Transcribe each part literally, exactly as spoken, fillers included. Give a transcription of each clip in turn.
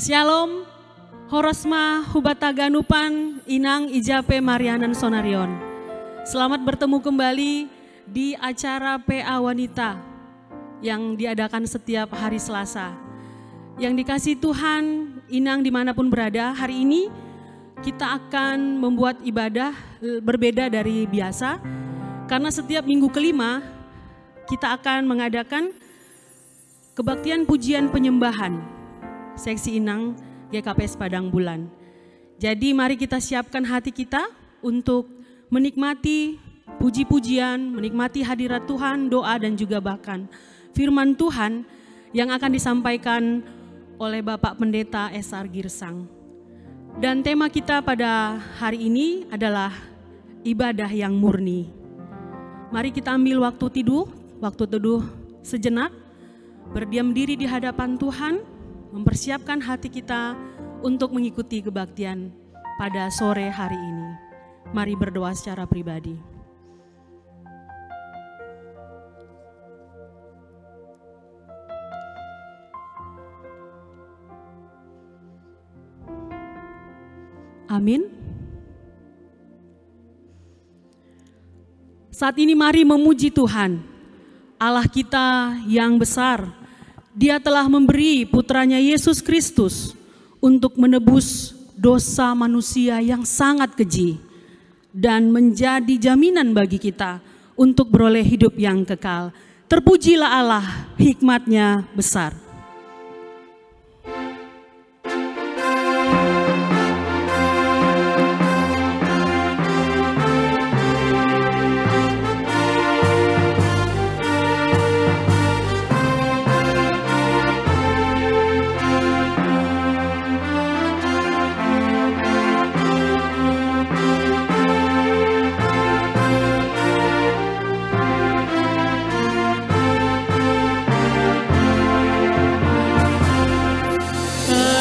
Shalom, horosma hubata ganupan, inang ijape marianan sonarion. Selamat bertemu kembali di acara P A Wanita yang diadakan setiap hari Selasa. Yang dikasih Tuhan, inang dimanapun berada, hari ini kita akan membuat ibadah berbeda dari biasa. Karena setiap minggu kelima, kita akan mengadakan kebaktian pujian penyembahan seksi inang G K P S Padang Bulan. Jadi mari kita siapkan hati kita untuk menikmati puji-pujian, menikmati hadirat Tuhan, doa dan juga bahkan firman Tuhan yang akan disampaikan oleh Bapak Pendeta S R Girsang. Dan tema kita pada hari ini adalah ibadah yang murni. Mari kita ambil waktu teduh, waktu teduh sejenak, berdiam diri di hadapan Tuhan, mempersiapkan hati kita untuk mengikuti kebaktian pada sore hari ini. Mari berdoa secara pribadi. Amin. Saat ini mari memuji Tuhan, Allah kita yang besar. Dia telah memberi putranya Yesus Kristus untuk menebus dosa manusia yang sangat keji dan menjadi jaminan bagi kita untuk beroleh hidup yang kekal. Terpujilah Allah, hikmatnya besar.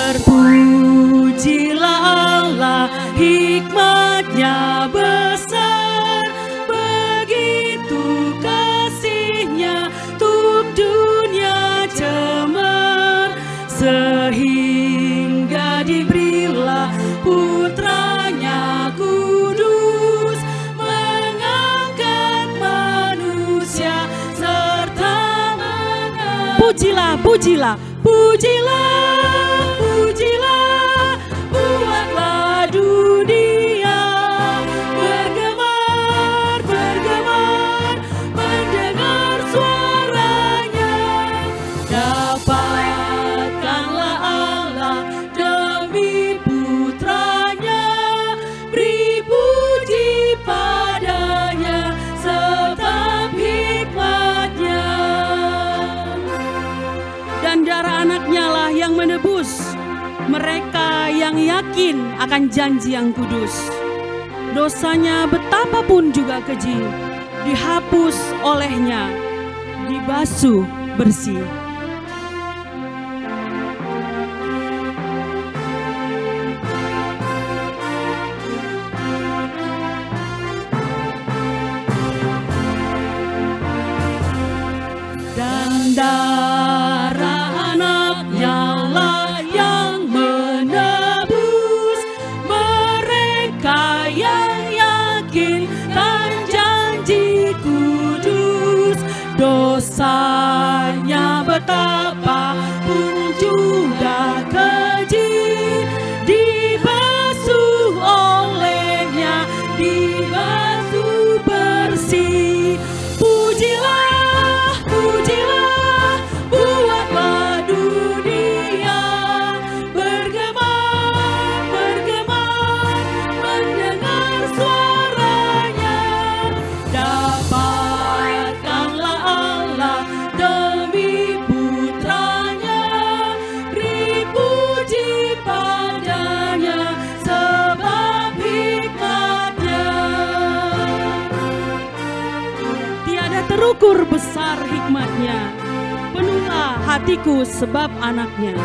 Terpujilah Allah, hikmatnya besar, begitu kasihnya untuk dunia cemar, sehingga diberilah putranya kudus, mengangkat manusia serta mengangkat. Pujilah, pujilah. Pujilah, pujilah, buatlah dunia bergemar, bergemar, mendengar suaranya. Dapatkanlah Allah demi putranya, beri puji padanya sebab hikmatnya. Dan darah anaknya lah yang menebus mereka yang yakin akan janji yang kudus. Dosanya betapapun juga keji, dihapus olehnya, dibasuh bersih. Dan darah anaknya lah yang menebus mereka yang yakin kan janji kudus. Dosanya betapa pun juga keji, dibasuh olehnya, dibasuh bersih. Pujilah, pujilah, buatlah dunia bergemar, bergemar, mendengar suaranya. Dapatkanlah Allah demi putranya, beri puji padanya sebab hikmatnya. Tiada terukur besar hikmatnya, penuhlah hatiku sebab anaknya.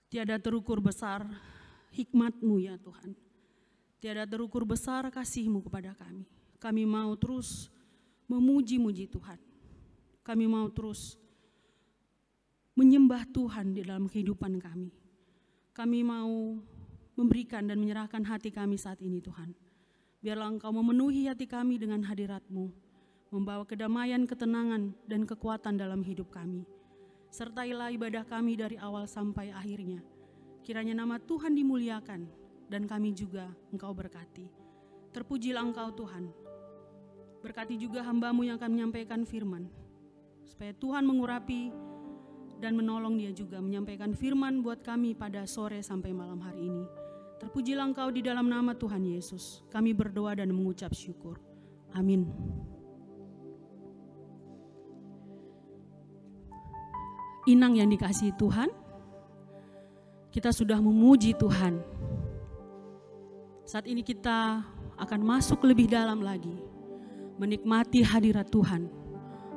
Tiada terukur besar hikmat-Mu, ya Tuhan. Tiada terukur besar kasih-Mu kepada kami. Kami mau terus memuji-muji Tuhan. Kami mau terus menyembah Tuhan di dalam kehidupan kami. Kami mau memberikan dan menyerahkan hati kami saat ini, Tuhan. Biarlah Engkau memenuhi hati kami dengan hadirat-Mu, membawa kedamaian, ketenangan, dan kekuatan dalam hidup kami. Sertailah ibadah kami dari awal sampai akhirnya. Kiranya nama Tuhan dimuliakan dan kami juga Engkau berkati. Terpujilah Engkau, Tuhan. Berkati juga hamba-Mu yang akan menyampaikan firman, supaya Tuhan mengurapi dan menolong dia juga menyampaikan firman buat kami pada sore sampai malam hari ini. Terpujilah Engkau di dalam nama Tuhan Yesus. Kami berdoa dan mengucap syukur. Amin. Inang yang dikasihi Tuhan, kita sudah memuji Tuhan. Saat ini kita akan masuk lebih dalam lagi, menikmati hadirat Tuhan,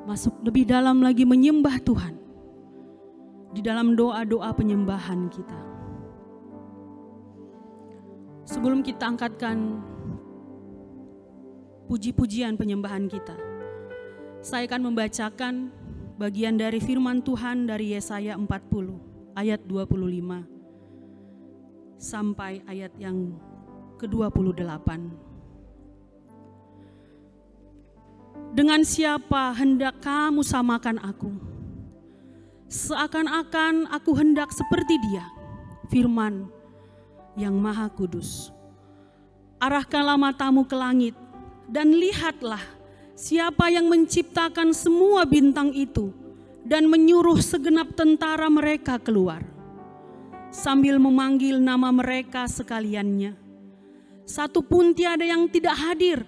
masuk lebih dalam lagi menyembah Tuhan di dalam doa-doa penyembahan kita. Sebelum kita angkatkan puji-pujian penyembahan kita, saya akan membacakan bagian dari firman Tuhan dari Yesaya empat puluh ayat dua puluh lima sampai ayat yang kedua puluh delapan. Dengan siapa hendak kamu samakan aku? Seakan-akan aku hendak seperti dia, firman Yang Maha Kudus. Arahkanlah matamu ke langit, dan lihatlah siapa yang menciptakan semua bintang itu dan menyuruh segenap tentara mereka keluar, sambil memanggil nama mereka sekaliannya. Satu pun tiada yang tidak hadir,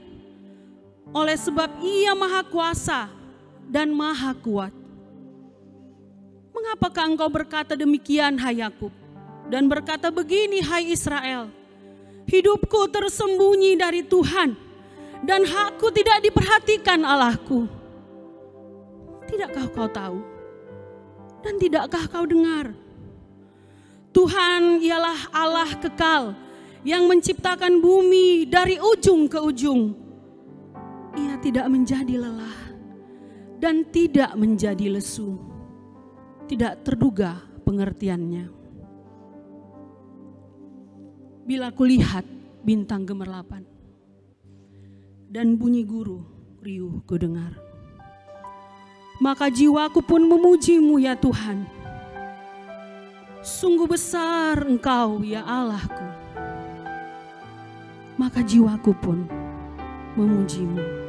oleh sebab Ia Maha Kuasa dan Maha Kuat. Mengapakah engkau berkata demikian, hai Yakub, dan berkata begini, hai Israel, "Hidupku tersembunyi dari Tuhan, dan hakku tidak diperhatikan Allahku"? Tidakkah kau tahu? Dan tidakkah kau dengar? Tuhan ialah Allah kekal yang menciptakan bumi dari ujung ke ujung. Ia tidak menjadi lelah dan tidak menjadi lesu. Tidak terduga pengertiannya. Bila kulihat bintang gemerlapan dan bunyi guru riuh kudengar, maka jiwaku pun memuji-Mu, ya Tuhan. Sungguh besar Engkau, ya Allahku. Maka jiwaku pun memuji-Mu.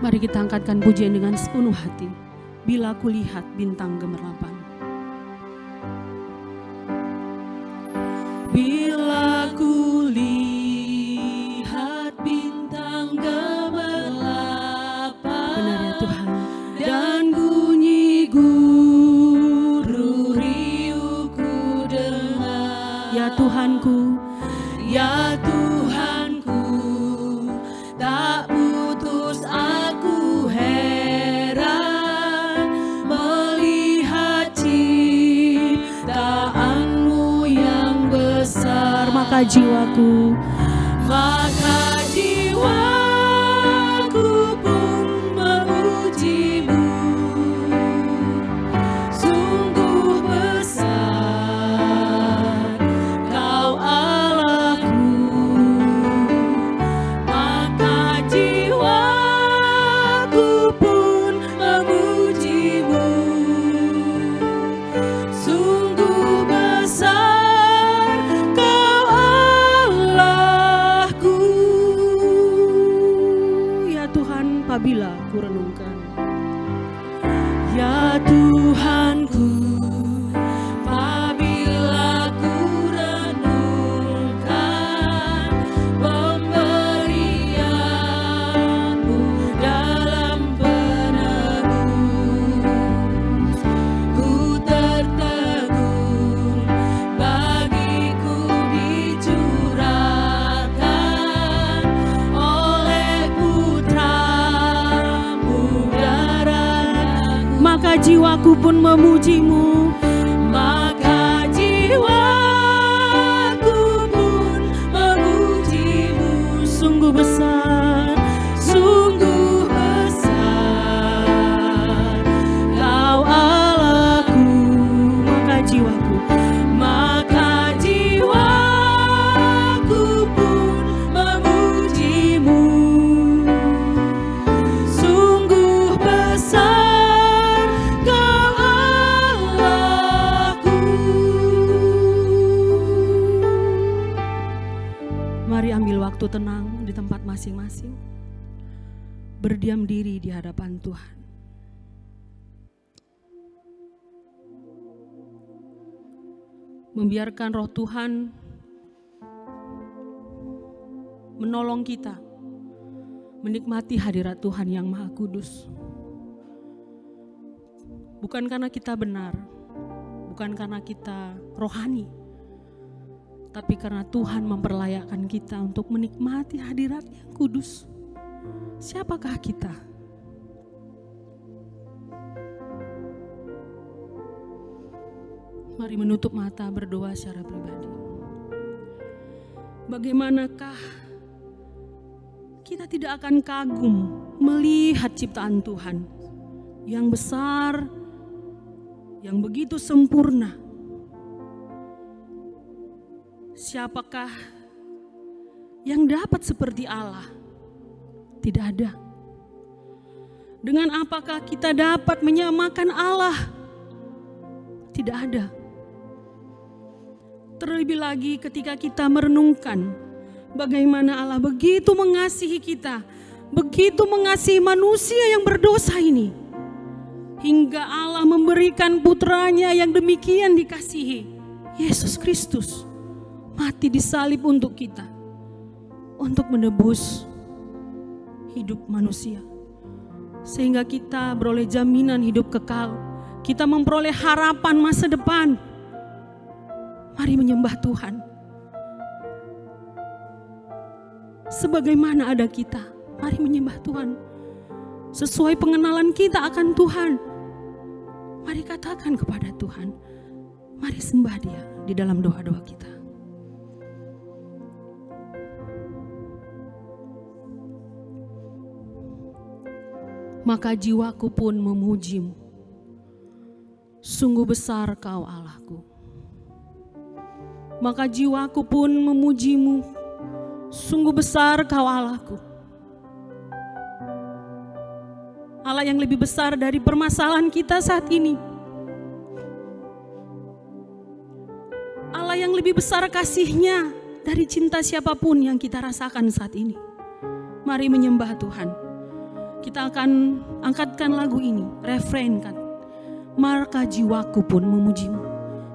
Mari kita angkatkan pujian dengan sepenuh hati. Bila kulihat bintang gemerlapan. Bila kulihat bintang gemerlapan. Benar, ya Tuhan. Dan bunyi guru riuh kudengar. Ya Tuhanku. Ya Tuhanku, tak putus aku heran melihat ciptaan-Mu yang besar. Maka jiwaku, maka jiwaku pun memuji-Mu. Sungguh besar Kau Allahku, maka jiwaku pun memuji-Mu. Sungguh besar Kau Allahku. Ya Tuhan, apabila kurenungkan, ya Tuhanku, apabila kurenungkan pemberian-Mu dalam penebus, ku tertegun Jiwaku pun memuji-Mu, maka jiwaku pun memuji-Mu. Sungguh besar, sungguh besar Kau Allahku, maka jiwaku, maka jiwaku pun memuji-Mu. Sungguh besar Kau Allahku. Mari ambil waktu tenang di tempat masing-masing. Berdiam diri di hadapan Tuhan. Membiarkan Roh Tuhan menolong kita menikmati hadirat Tuhan yang Maha Kudus. Bukan karena kita benar, bukan karena kita rohani, tapi karena Tuhan memperlayakkan kita untuk menikmati hadirat yang kudus. Siapakah kita? Mari menutup mata, berdoa secara pribadi. Bagaimanakah kita tidak akan kagum melihat ciptaan Tuhan yang besar, yang begitu sempurna? Siapakah yang dapat seperti Allah? Tidak ada. Dengan apakah kita dapat menyamakan Allah? Tidak ada. Terlebih lagi ketika kita merenungkan bagaimana Allah begitu mengasihi kita, begitu mengasihi manusia yang berdosa ini, hingga Allah memberikan putranya yang demikian dikasihi, Yesus Kristus, mati di salib untuk kita, untuk menebus hidup manusia, sehingga kita beroleh jaminan hidup kekal. Kita memperoleh harapan masa depan. Mari menyembah Tuhan. Sebagaimana ada kita, mari menyembah Tuhan. Sesuai pengenalan kita akan Tuhan, mari katakan kepada Tuhan. Mari sembah Dia di dalam doa-doa kita. Maka jiwaku pun memuji-Mu. Sungguh besar Kau, Allahku. Maka jiwaku pun memuji-Mu. Sungguh besar Kau, Allahku. Allah yang lebih besar dari permasalahan kita saat ini. Allah yang lebih besar kasih-Nya dari cinta siapapun yang kita rasakan saat ini. Mari menyembah Tuhan. Kita akan angkatkan lagu ini, refrain kan. Maka jiwaku pun memuji-Mu.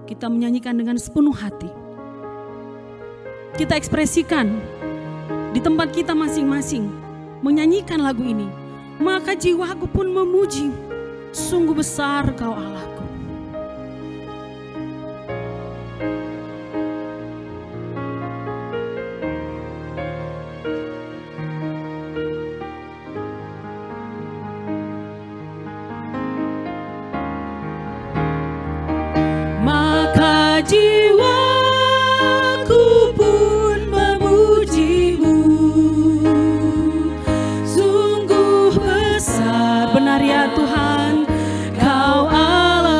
Kita menyanyikan dengan sepenuh hati. Kita ekspresikan di tempat kita masing-masing, menyanyikan lagu ini. Maka jiwaku pun memuji, sungguh besar Kau, Allahku. Maka jiwaku pun memuji-Mu. Sungguh besar, benar ya Tuhan, Kau Allah.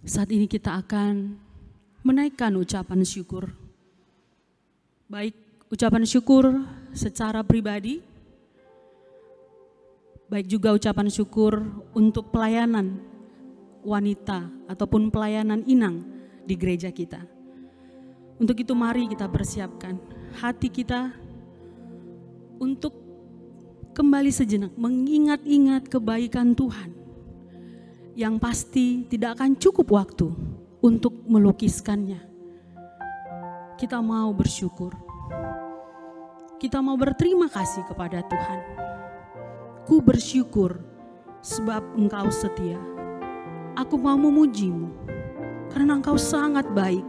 Saat ini kita akan menaikkan ucapan syukur. Baik ucapan syukur secara pribadi, baik juga ucapan syukur untuk pelayanan wanita ataupun pelayanan inang di gereja kita. Untuk itu, mari kita persiapkan hati kita untuk kembali sejenak mengingat-ingat kebaikan Tuhan yang pasti tidak akan cukup waktu untuk melukiskannya. Kita mau bersyukur. Kita mau berterima kasih kepada Tuhan. Ku bersyukur sebab Engkau setia. Aku mau memujimu karena Engkau sangat baik.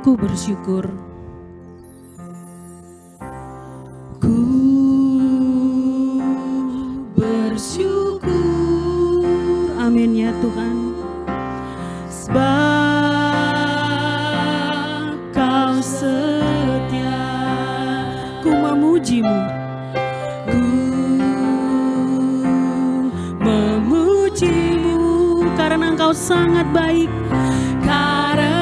Ku bersyukur. Ku bersyukur. Amin ya Tuhan. Sebab Kau setia. Ku memujimu. Ku memujimu karena Engkau sangat baik. Karena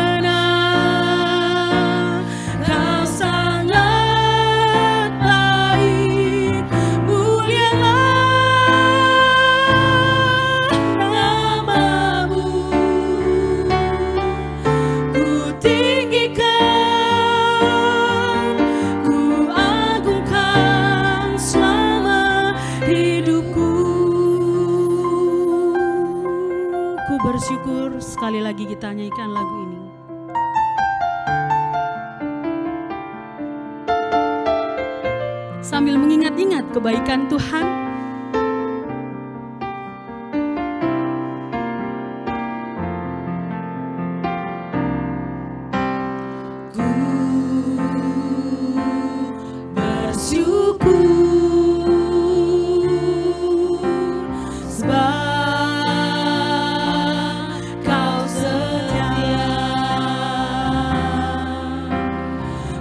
Kau sangat baik, mulialah nama-Mu. Ku tinggikan, ku agungkan selama hidupku. Ku bersyukur. Sekali lagi kita nyanyikan lagu ini. Sambil mengingat-ingat kebaikan Tuhan. Ku bersyukur sebab Kau setia.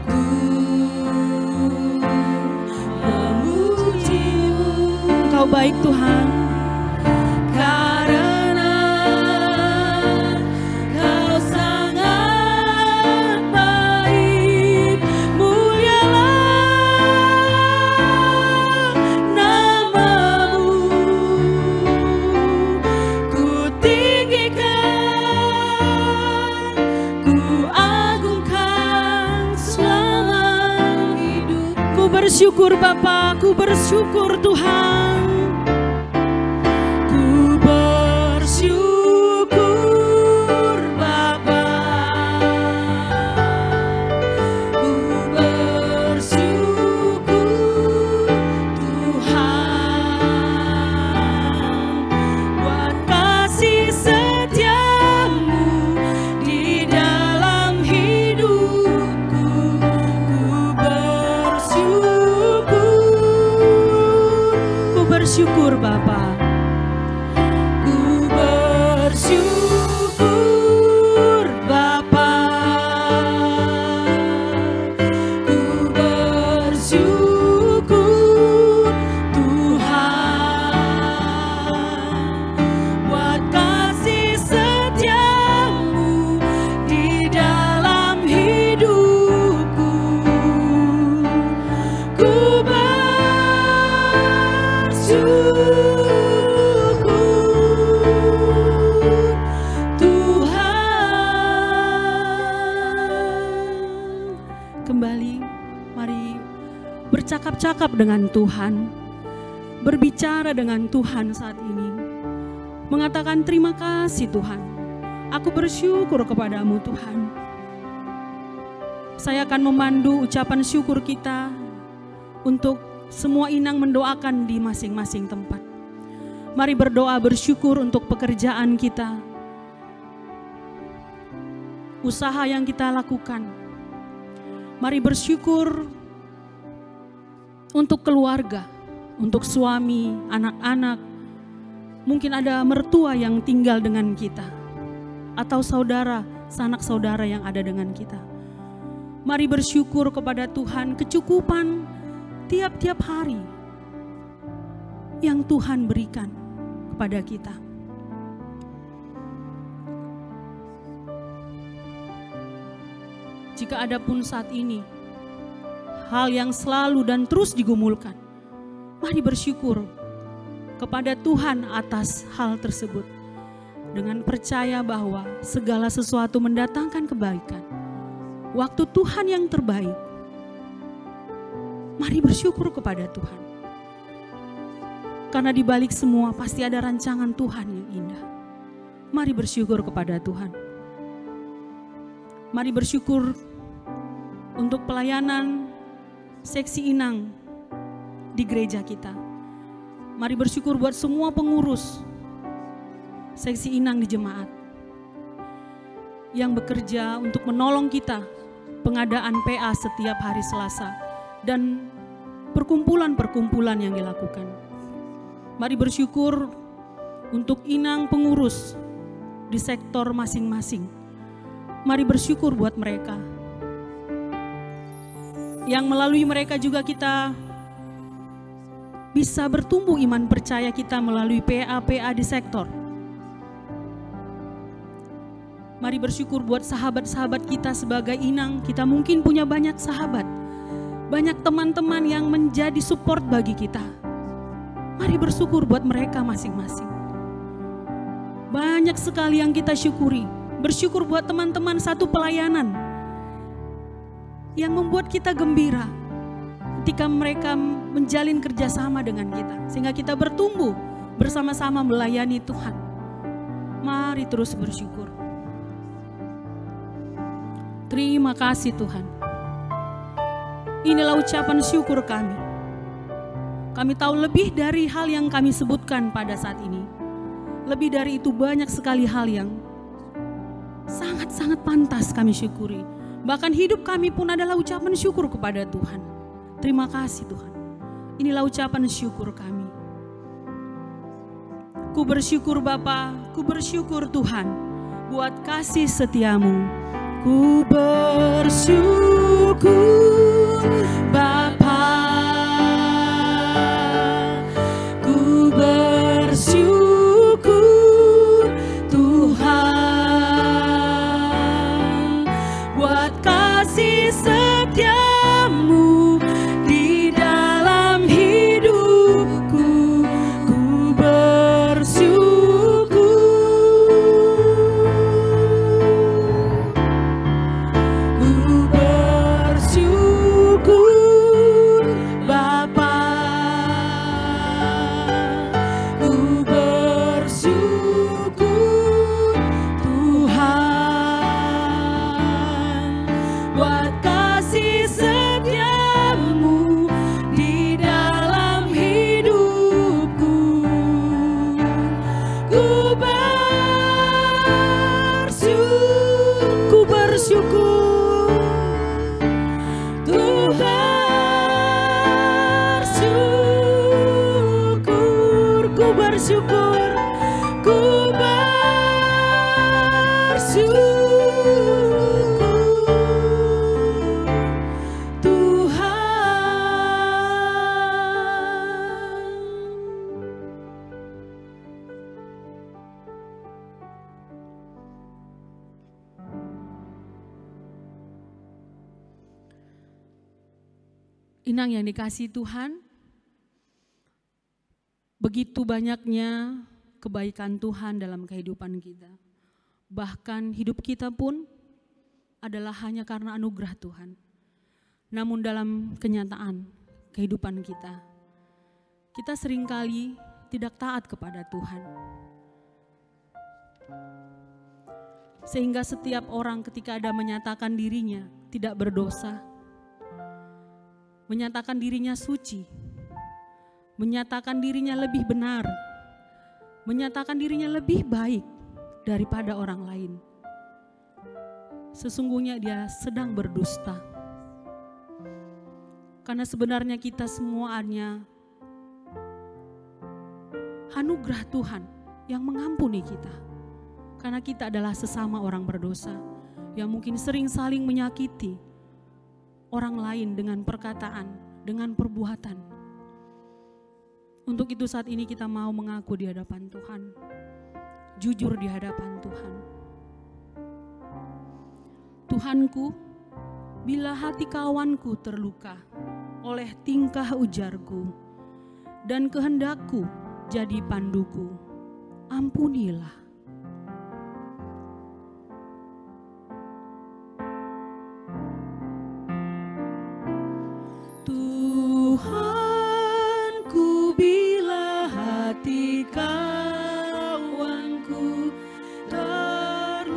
Ku memujimu. Engkau baik, Tuhan. Karena Kau sangat baik, mulialah nama-Mu. Ku tinggikan, ku agungkan selama hidup. Ku bersyukur, Bapa, ku bersyukur, Tuhan. Ku bersyukur, Bapa. Ku bersyukur, Tuhan, buat kasih setiamu di dalam hidupku. Ku bersyukur. Ku bersyukur, Bapa. Ku bersyukur, Bapa. Ku bersyukur, Tuhan, buat kasih setiamu di dalam hidupku. Ku bersyukur, Tuhan. Kembali, mari bercakap-cakap dengan Tuhan. Berbicara dengan Tuhan saat ini. Mengatakan, "Terima kasih, Tuhan. Aku bersyukur kepada-Mu, Tuhan." Saya akan memandu ucapan syukur kita untuk semua inang mendoakan di masing-masing tempat. Mari berdoa bersyukur untuk pekerjaan kita, usaha yang kita lakukan. Mari bersyukur untuk keluarga, untuk suami, anak-anak, Mungkin ada mertua yang tinggal dengan kita, atau saudara, sanak saudara yang ada dengan kita. Mari bersyukur kepada Tuhan kecukupan tiap-tiap hari yang Tuhan berikan kepada kita. Jika ada pun saat ini hal yang selalu dan terus digumulkan, mari bersyukur kepada Tuhan atas hal tersebut, dengan percaya bahwa segala sesuatu mendatangkan kebaikan. Waktu Tuhan yang terbaik, mari bersyukur kepada Tuhan. Karena di balik semua pasti ada rancangan Tuhan yang indah. Mari bersyukur kepada Tuhan. Mari bersyukur untuk pelayanan seksi inang di gereja kita. Mari bersyukur buat semua pengurus seksi inang di jemaat yang bekerja untuk menolong kita pengadaan P A setiap hari Selasa dan perkumpulan-perkumpulan yang dilakukan. Mari bersyukur untuk inang pengurus di sektor masing-masing. Mari bersyukur buat mereka. Yang melalui mereka juga kita bisa bertumbuh iman percaya kita melalui P A P A di sektor. Mari bersyukur buat sahabat-sahabat kita sebagai inang. Kita mungkin punya banyak sahabat, banyak teman-teman yang menjadi support bagi kita. Mari bersyukur buat mereka masing-masing. Banyak sekali yang kita syukuri. Bersyukur buat teman-teman satu pelayanan yang membuat kita gembira ketika mereka menjalin kerjasama dengan kita, sehingga kita bertumbuh bersama-sama melayani Tuhan. Mari terus bersyukur. Terima kasih, Tuhan. Inilah ucapan syukur kami. Kami tahu lebih dari hal yang kami sebutkan pada saat ini. Lebih dari itu, banyak sekali hal yang sangat-sangat pantas kami syukuri. Bahkan hidup kami pun adalah ucapan syukur kepada Tuhan. Terima kasih, Tuhan. Inilah ucapan syukur kami. Ku bersyukur, Bapa, ku bersyukur, Tuhan, buat kasih setiamu. Ku bersyukur, Bapa, ku bersyukur, Tuhan, buat kasih setiamu di dalam hidupku. Ku bersyukur, ku bersyukur, Bapa, ku bersyukur, Tuhan, buat kasih setiamu di dalam hidupku. Ku bersyukur, ku bersyukur, Tuhan, syukur, ku bersyukur, ku bersyukur, Tuhan. Inang yang dikasihi Tuhan, begitu banyaknya kebaikan Tuhan dalam kehidupan kita. Bahkan hidup kita pun adalah hanya karena anugerah Tuhan. Namun dalam kenyataan kehidupan kita, kita seringkali tidak taat kepada Tuhan. Sehingga setiap orang ketika ada menyatakan dirinya tidak berdosa, menyatakan dirinya suci, menyatakan dirinya lebih benar, menyatakan dirinya lebih baik daripada orang lain, sesungguhnya dia sedang berdusta. Karena sebenarnya kita semuanya anugerah Tuhan yang mengampuni kita. Karena kita adalah sesama orang berdosa yang mungkin sering saling menyakiti orang lain dengan perkataan, dengan perbuatan. Untuk itu, saat ini kita mau mengaku di hadapan Tuhan, jujur di hadapan Tuhan. Tuhanku, bila hati kawanku terluka oleh tingkah ujarku, dan kehendakku jadi panduku, ampunilah. Tuhanku, bila hati kawanku terluka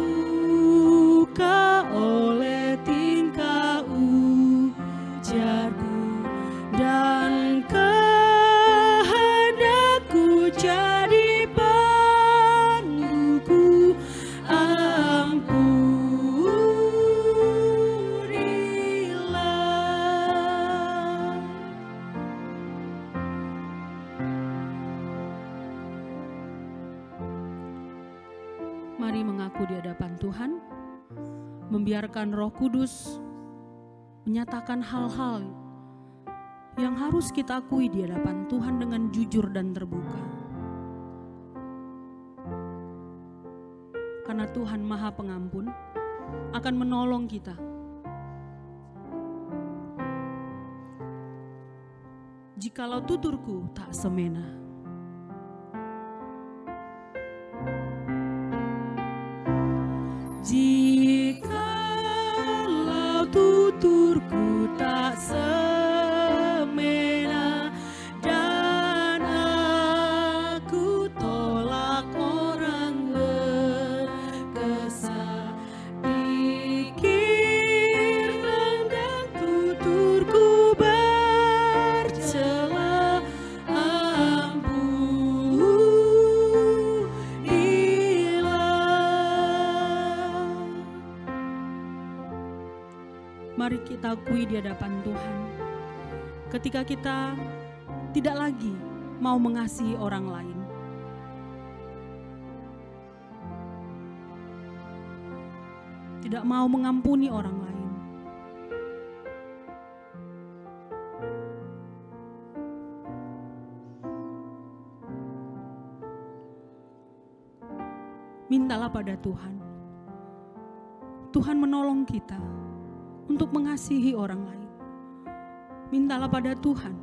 oleh tingkah ujarku, dan kehendakku jadi panduku, ampunilah. Mari mengaku di hadapan Tuhan, membiarkan Roh Kudus menyatakan hal-hal yang harus kita akui di hadapan Tuhan dengan jujur dan terbuka. Karena Tuhan Maha Pengampun, akan menolong kita. Jikalau tuturku tak semena. Jikalau tuturku tak semena, dan aku tolak orang berkesah, pikirkan dan tuturku bercela, ampunilah. Mari kita akui di hadapan Tuhan, ketika kita tidak lagi mau mengasihi orang lain, tidak mau mengampuni orang lain, mintalah pada Tuhan. Tuhan menolong kita untuk mengasihi orang lain. Mintalah pada Tuhan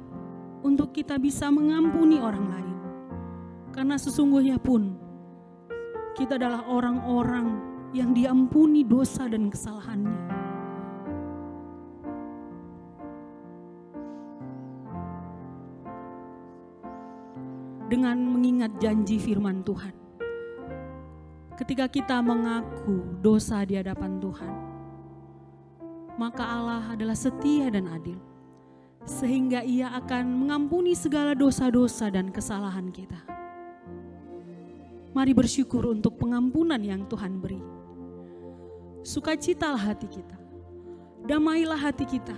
untuk kita bisa mengampuni orang lain. Karena sesungguhnya pun kita adalah orang-orang yang diampuni dosa dan kesalahannya. Dengan mengingat janji firman Tuhan, ketika kita mengaku dosa di hadapan Tuhan, maka Allah adalah setia dan adil, sehingga Ia akan mengampuni segala dosa-dosa dan kesalahan kita. Mari bersyukur untuk pengampunan yang Tuhan beri. Sukacitalah hati kita, damailah hati kita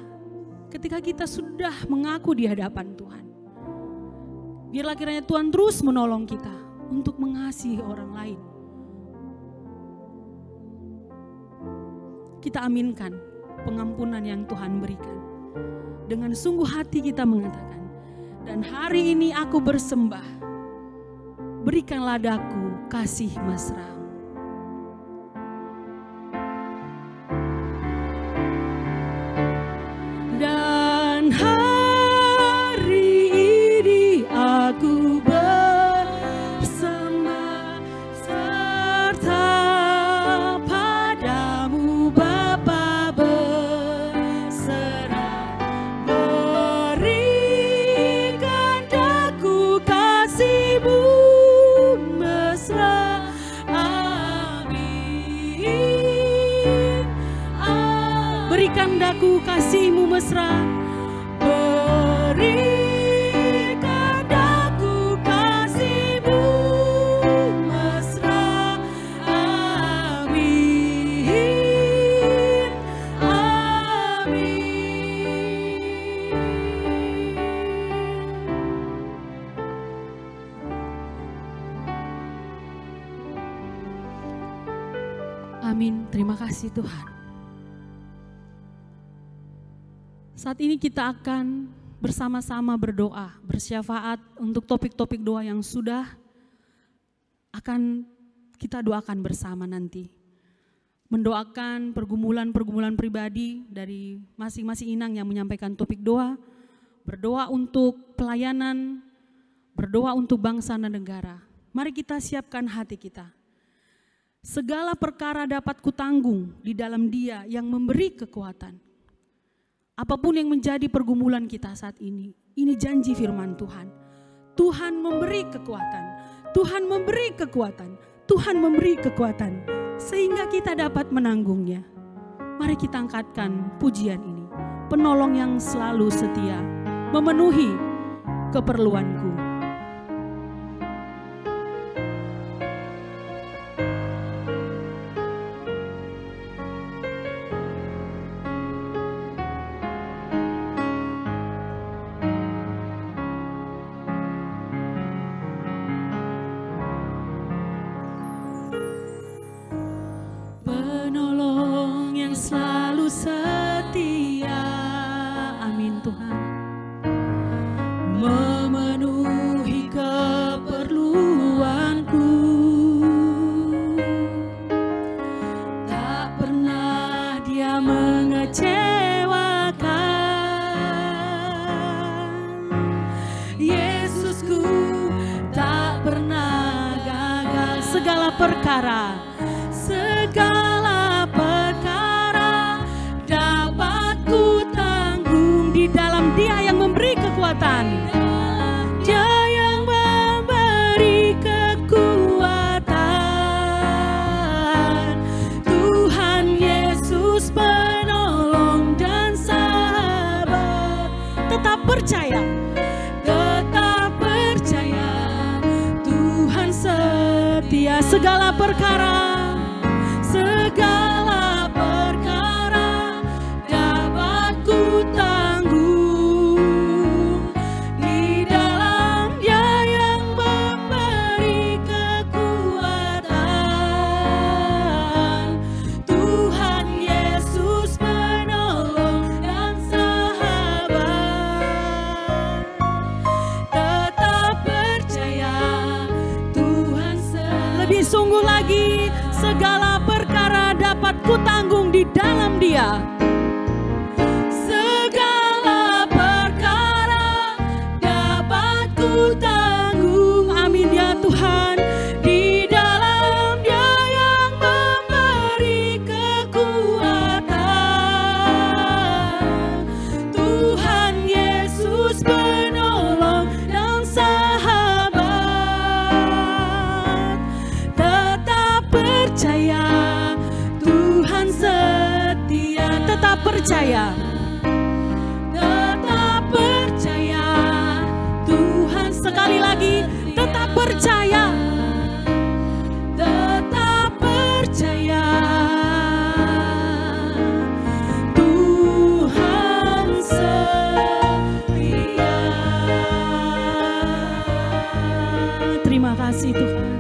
ketika kita sudah mengaku di hadapan Tuhan. Biarlah kiranya Tuhan terus menolong kita untuk mengasihi orang lain. Kita aminkan pengampunan yang Tuhan berikan. Dengan sungguh hati kita mengatakan, "Dan hari ini aku bersembah, berikanlah daku kasih mesra." Dan hari ini aku bersembah serta padamu, Bapa, berserah, berikan daku kasihmu mesra, Amin. Terima kasih Tuhan. Saat ini kita akan bersama-sama berdoa, bersyafaat untuk topik-topik doa yang sudah akan kita doakan bersama nanti. Mendoakan pergumulan-pergumulan pribadi dari masing-masing inang yang menyampaikan topik doa, berdoa untuk pelayanan, berdoa untuk bangsa dan negara. Mari kita siapkan hati kita. Segala perkara dapat kutanggung di dalam Dia yang memberi kekuatan. Apapun yang menjadi pergumulan kita saat ini, ini janji firman Tuhan. Tuhan memberi kekuatan. Tuhan memberi kekuatan. Tuhan memberi kekuatan sehingga kita dapat menanggungnya. Mari kita angkatkan pujian ini. Penolong yang selalu setia memenuhi keperluanku. Penolong yang selalu setia. Amin Tuhan. Memenuhi keperluanku. Tak pernah Dia mengecewakan. Yesusku tak pernah gagal. Segala perkara, segala perkara dapat ku tanggung di dalam Dia yang memberi kekuatan. Dia yang memberi kekuatan. Tuhan Yesus penolong dan sahabat. Tetap percaya. Tetap percaya. Tuhan setia. Segala perkara, segala perkara dapat ku tanggung di dalam Dia yang memberi kekuatan. Tuhan Yesus penolong dan sahabat. Tetap percaya Tuhan se- Lebih sungguh lagi, segala perkara dapat ku tanggung di dalam Dia. Segala perkara dapat ku tanggung. Amin ya Tuhan. Di dalam Dia yang memberi kekuatan. Tuhan Yesus penolong dan sahabat. Tetap percaya Tuhan setia. Tetap percaya. Tetap percaya Tuhan. Sekali lagi, tetap percaya. Tetap percaya Tuhan setia. Terima kasih Tuhan.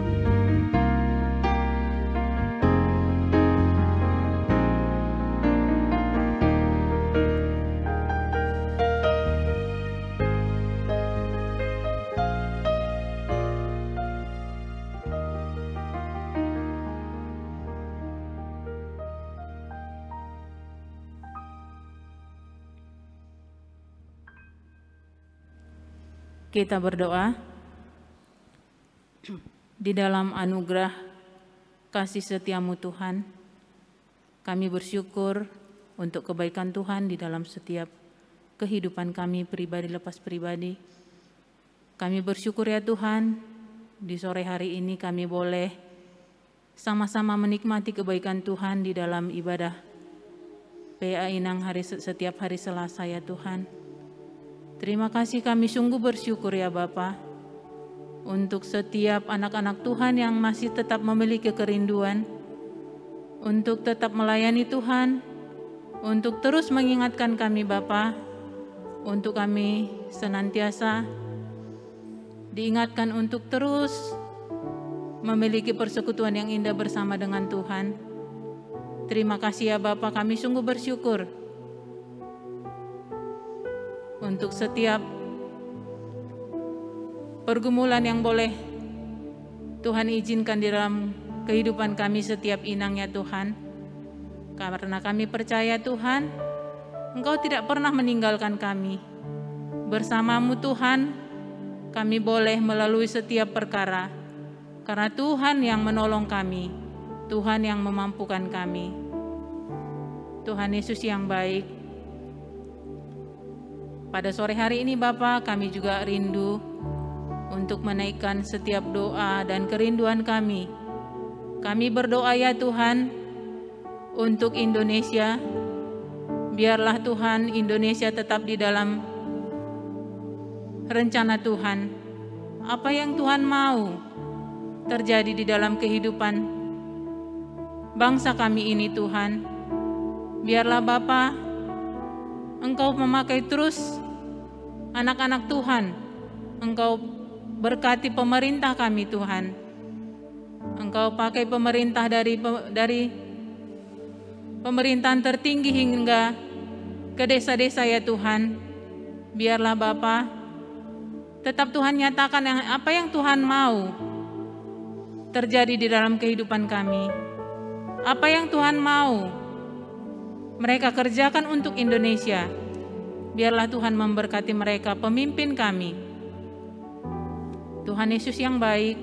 Kita berdoa. Di dalam anugerah kasih setiamu Tuhan, kami bersyukur untuk kebaikan Tuhan di dalam setiap kehidupan kami pribadi lepas pribadi. Kami bersyukur ya Tuhan, di sore hari ini kami boleh sama-sama menikmati kebaikan Tuhan di dalam ibadah P A Inang hari se- setiap hari Selasa ya Tuhan. Terima kasih, kami sungguh bersyukur ya Bapa, untuk setiap anak-anak Tuhan yang masih tetap memiliki kerinduan untuk tetap melayani Tuhan, untuk terus mengingatkan kami Bapa, untuk kami senantiasa diingatkan untuk terus memiliki persekutuan yang indah bersama dengan Tuhan. Terima kasih ya Bapa, kami sungguh bersyukur untuk setiap pergumulan yang boleh Tuhan izinkan di dalam kehidupan kami setiap inang ya Tuhan. Karena kami percaya Tuhan, Engkau tidak pernah meninggalkan kami. Bersamamu Tuhan, kami boleh melalui setiap perkara. Karena Tuhan yang menolong kami, Tuhan yang memampukan kami. Tuhan Yesus yang baik, pada sore hari ini Bapa, kami juga rindu untuk menaikkan setiap doa dan kerinduan kami. Kami berdoa ya Tuhan, untuk Indonesia. Biarlah Tuhan Indonesia tetap di dalam rencana Tuhan. Apa yang Tuhan mau terjadi di dalam kehidupan bangsa kami ini Tuhan. Biarlah Bapa, Engkau memakai terus anak-anak Tuhan. Engkau berkati pemerintah kami Tuhan. Engkau pakai pemerintah dari dari pemerintahan tertinggi hingga ke desa-desa ya Tuhan. Biarlah Bapa tetap Tuhan nyatakan yang apa yang Tuhan mau terjadi di dalam kehidupan kami. Apa yang Tuhan mau mereka kerjakan untuk Indonesia. Biarlah Tuhan memberkati mereka, pemimpin kami. Tuhan Yesus yang baik,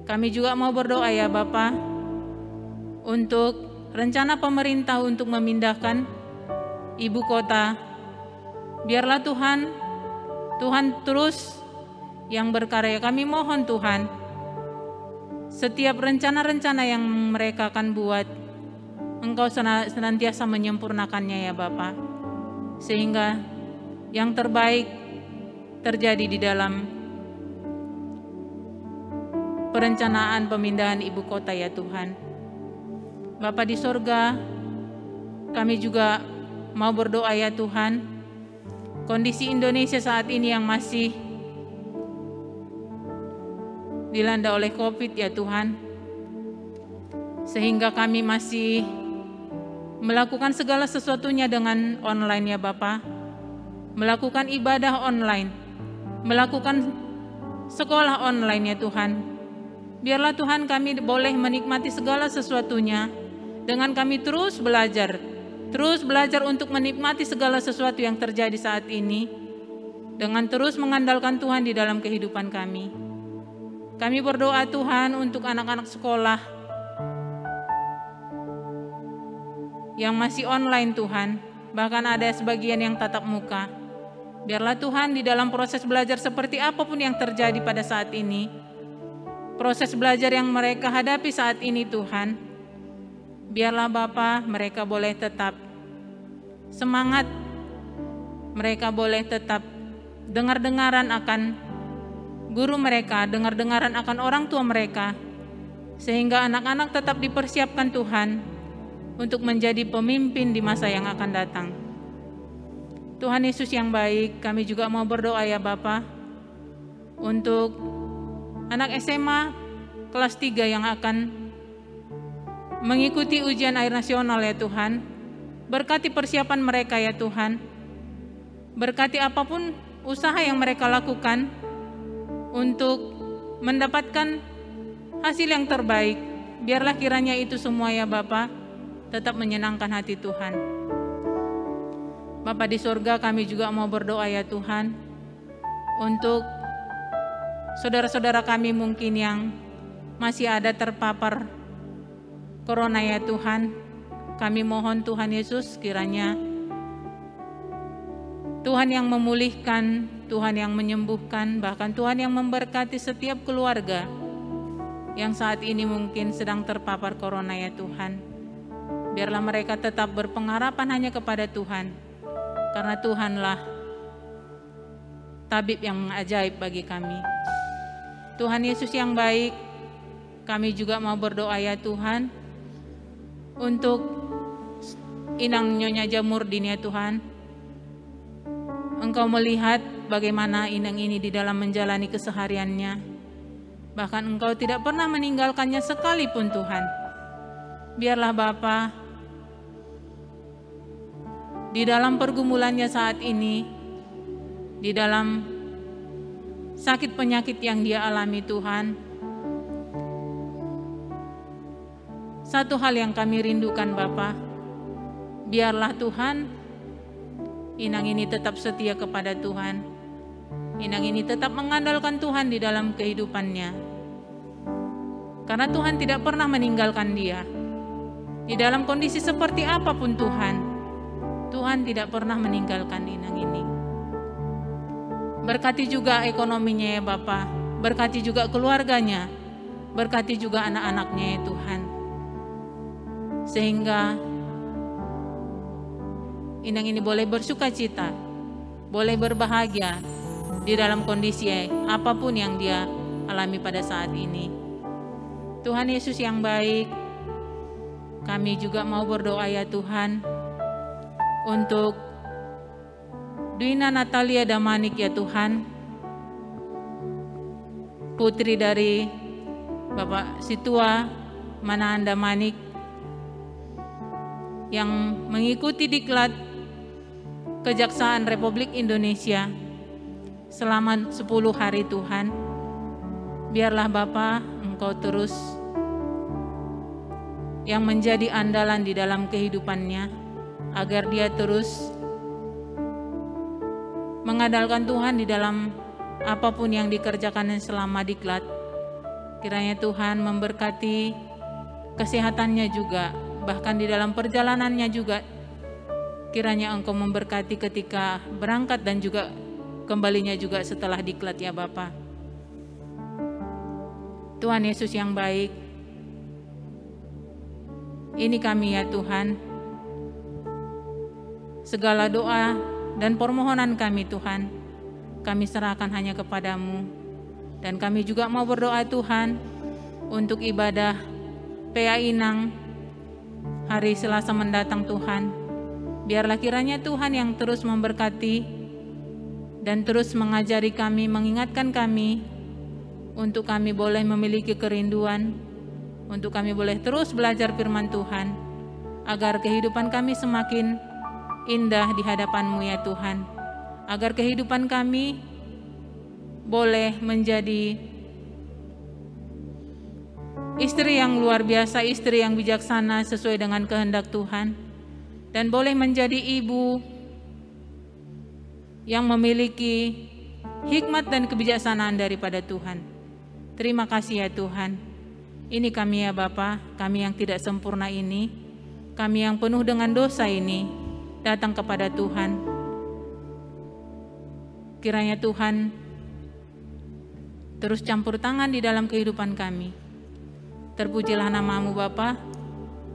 kami juga mau berdoa ya Bapa, untuk rencana pemerintah untuk memindahkan ibu kota. Biarlah Tuhan, Tuhan terus yang berkarya. Kami mohon Tuhan, setiap rencana-rencana yang mereka akan buat, Engkau senantiasa menyempurnakannya ya Bapa. Sehingga yang terbaik terjadi di dalam perencanaan pemindahan ibu kota ya Tuhan. Bapa di sorga, kami juga mau berdoa ya Tuhan. Kondisi Indonesia saat ini yang masih dilanda oleh covid ya Tuhan. Sehingga kami masih melakukan segala sesuatunya dengan online ya Bapa. Melakukan ibadah online. Melakukan sekolah online ya Tuhan. Biarlah Tuhan kami boleh menikmati segala sesuatunya dengan kami terus belajar. Terus belajar untuk menikmati segala sesuatu yang terjadi saat ini. Dengan terus mengandalkan Tuhan di dalam kehidupan kami. Kami berdoa Tuhan untuk anak-anak sekolah yang masih online Tuhan. Bahkan ada sebagian yang tatap muka. Biarlah Tuhan di dalam proses belajar seperti apapun yang terjadi pada saat ini. Proses belajar yang mereka hadapi saat ini Tuhan. Biarlah Bapa mereka boleh tetap semangat. Mereka boleh tetap dengar-dengaran akan guru mereka, dengar-dengaran akan orang tua mereka. Sehingga anak-anak tetap dipersiapkan Tuhan untuk menjadi pemimpin di masa yang akan datang. Tuhan Yesus yang baik, kami juga mau berdoa ya Bapa, untuk anak S M A kelas tiga yang akan mengikuti ujian akhir nasional ya Tuhan. Berkati persiapan mereka ya Tuhan. Berkati apapun usaha yang mereka lakukan untuk mendapatkan hasil yang terbaik. Biarlah kiranya itu semua ya Bapa tetap menyenangkan hati Tuhan. Bapa di sorga, kami juga mau berdoa ya Tuhan untuk saudara-saudara kami mungkin yang masih ada terpapar corona ya Tuhan. Kami mohon Tuhan Yesus kiranya Tuhan yang memulihkan, Tuhan yang menyembuhkan, bahkan Tuhan yang memberkati setiap keluarga yang saat ini mungkin sedang terpapar corona ya Tuhan. Biarlah mereka tetap berpengharapan hanya kepada Tuhan, karena Tuhanlah tabib yang ajaib bagi kami. Tuhan Yesus yang baik, kami juga mau berdoa ya Tuhan, untuk Inang Nyonya Jamurdin ya Tuhan. Engkau melihat bagaimana Inang ini di dalam menjalani kesehariannya. Bahkan Engkau tidak pernah meninggalkannya sekalipun Tuhan. Biarlah Bapa, di dalam pergumulannya saat ini, di dalam sakit penyakit yang dia alami, Tuhan, satu hal yang kami rindukan, Bapa, biarlah Tuhan, Inang ini tetap setia kepada Tuhan. Inang ini tetap mengandalkan Tuhan di dalam kehidupannya. Karena Tuhan tidak pernah meninggalkan dia. Di dalam kondisi seperti apapun Tuhan, Tuhan tidak pernah meninggalkan Inang ini. Berkati juga ekonominya ya Bapa, berkati juga keluarganya, berkati juga anak-anaknya ya Tuhan. Sehingga Inang ini boleh bersuka cita, boleh berbahagia di dalam kondisi apapun yang dia alami pada saat ini. Tuhan Yesus yang baik, kami juga mau berdoa ya Tuhan, untuk Duina Natalia Damanik ya Tuhan, putri dari Bapak Situa Manaan Damanik yang mengikuti diklat Kejaksaan Republik Indonesia selama sepuluh hari Tuhan. Biarlah Bapa Engkau terus yang menjadi andalan di dalam kehidupannya, agar dia terus mengandalkan Tuhan di dalam apapun yang dikerjakannya selama diklat. Kiranya Tuhan memberkati kesehatannya juga, bahkan di dalam perjalanannya juga. Kiranya Engkau memberkati ketika berangkat dan juga kembalinya juga setelah diklat ya Bapa. Tuhan Yesus yang baik, ini kami ya Tuhan. Segala doa dan permohonan kami Tuhan, kami serahkan hanya kepada-Mu. Dan kami juga mau berdoa Tuhan, untuk ibadah P A Inang hari Selasa mendatang Tuhan. Biarlah kiranya Tuhan yang terus memberkati dan terus mengajari kami, mengingatkan kami, untuk kami boleh memiliki kerinduan, untuk kami boleh terus belajar firman Tuhan, agar kehidupan kami semakin indah di hadapan-Mu ya Tuhan, agar kehidupan kami boleh menjadi istri yang luar biasa, istri yang bijaksana sesuai dengan kehendak Tuhan, dan boleh menjadi ibu yang memiliki hikmat dan kebijaksanaan daripada Tuhan. Terima kasih ya Tuhan. Ini kami ya Bapa, kami yang tidak sempurna ini, kami yang penuh dengan dosa ini, datang kepada Tuhan. Kiranya Tuhan terus campur tangan di dalam kehidupan kami. Terpujilah nama-Mu Bapa.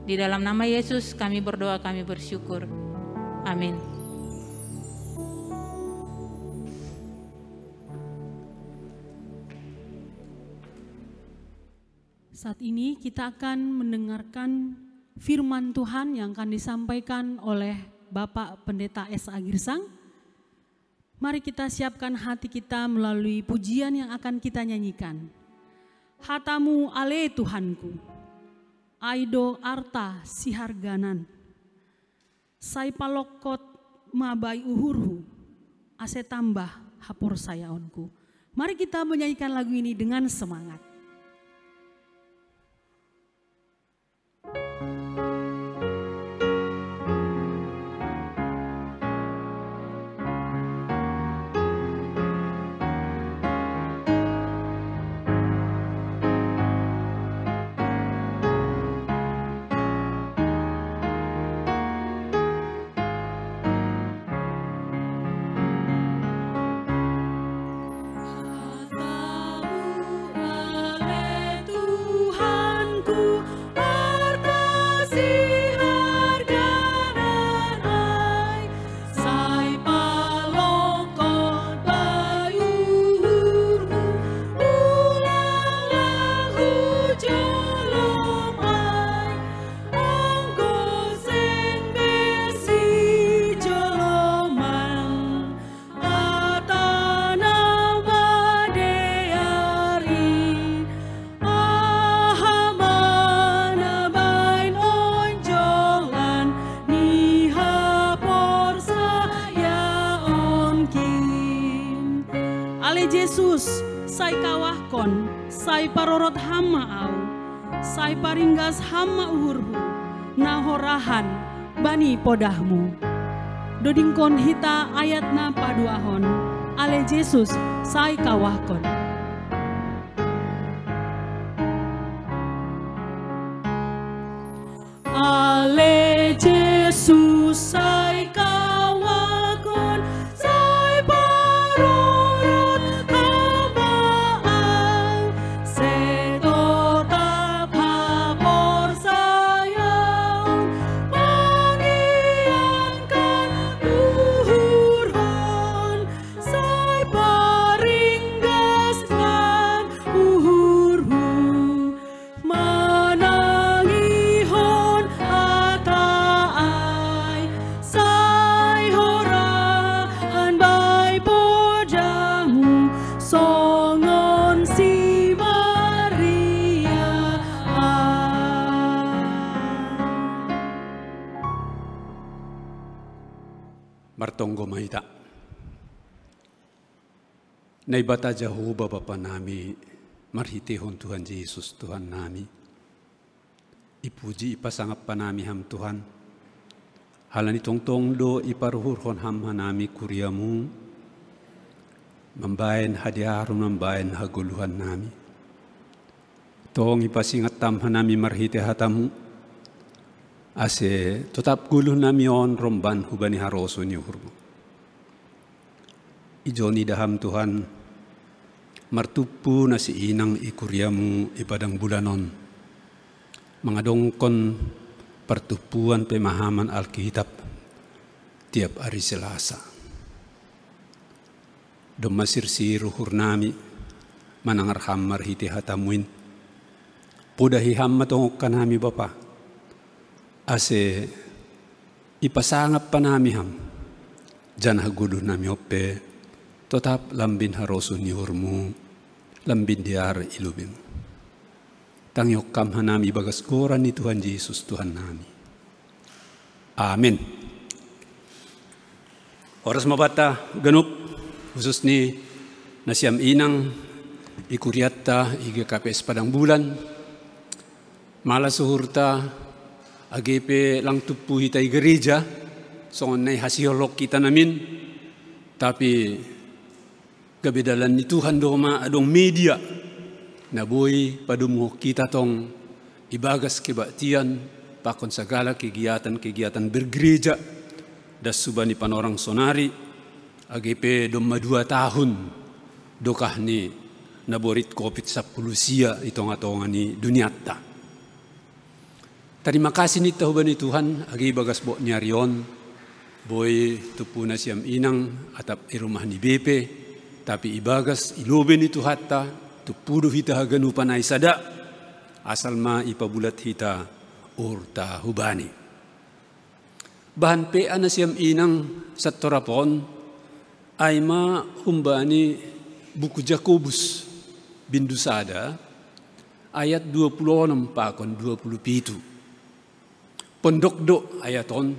Di dalam nama Yesus kami berdoa, kami bersyukur. Amin. Saat ini kita akan mendengarkan firman Tuhan yang akan disampaikan oleh Bapak Pendeta S A Girsang. Mari kita siapkan hati kita melalui pujian yang akan kita nyanyikan. Hatamu ale Tuhanku, aido arta siharganan. Sai palokot mabai uhurhu, ase tambah haporsayaonku. Mari kita menyanyikan lagu ini dengan semangat. Parorot Ham ma au, sai paringgas Ham ma uhurhu, na horahan bani podahMu. Dodingkon hita ayat na paduahon, ale Jesus sai kawahkon. Ale Jesus sai kawahkon, sai parorot Ham ma au, sai totap haporsayaon, mangiangkan uhurhon, sai paringgas Ham uhurhu, manangihon hata ai, sai horahan bai podahMu, songon si Maria ai. Martonggo ma hita. Naibata Jahowa Bapa nami, marhitehon Tuhan Jesus Tuhan nami, ipuji ipasangap hanami Ham Tuhan, halani tongtong do iparuhurhon Ham hanami kuria-Mu, mambahen hadearon, mambahen hagoluhan nami. Tong ipasingat Ham hanami marhite hata-Mu, ase totap goluh nami on romban hubani harosuh ni uhur-Mu. Ijon ida Ham Tuhan, martumpu nasi inang i kuria-Mu i padang bulan on, mangadongkon partumpuan pemahaman Alkitab tiap ari Selasa. Domma sirsir uhur nami manangar Ham marhite hata-Mu in. Podahi Ham ma tong ongka nami Bapa, ase ipasangap hanami Ham, janah goluh nami on pe totap lambin harosuh ni uhur-Mu, lambin dear i lobei-Mu. Tangihon Ham hanami ibagas goran ni Tuhan Jesus Tuhan nami. Amen. Horas ma banta ganup, khusus ni nasiam inang i kurianta i G K P S Padang Bulan. Malas uhurta, age pe lang tumpu hita i gereja, songon na ihasihol hita namin, tapi gabe dalan ni Tuhan do ma adong media na boi padomuhon hita tong ibagas kebaktian pakon sagala kegiatan-kegiatan bergereja das hubani panorang sonari, age pe domma dua tahun dokah ni naborit Covid sampulu sia i tonga-tonga ni dunianta. Tarima kasih ninta hubani Tuhan, age ibagas bot ni ari on, boi tumpu nasiam inang atap i rumah ni bepe, tapi ibagas i lobei ni Tuhanta, tumpu do hita haganupan ai sada, asal ma ipabulat hita uhurta hubani. Bahan P A nasiam inang santorap on, ai ma humbani buku Jakobus, bindu sada, ayat dua puluh onom pakon dua puluh pitu. Pondok do ayat on,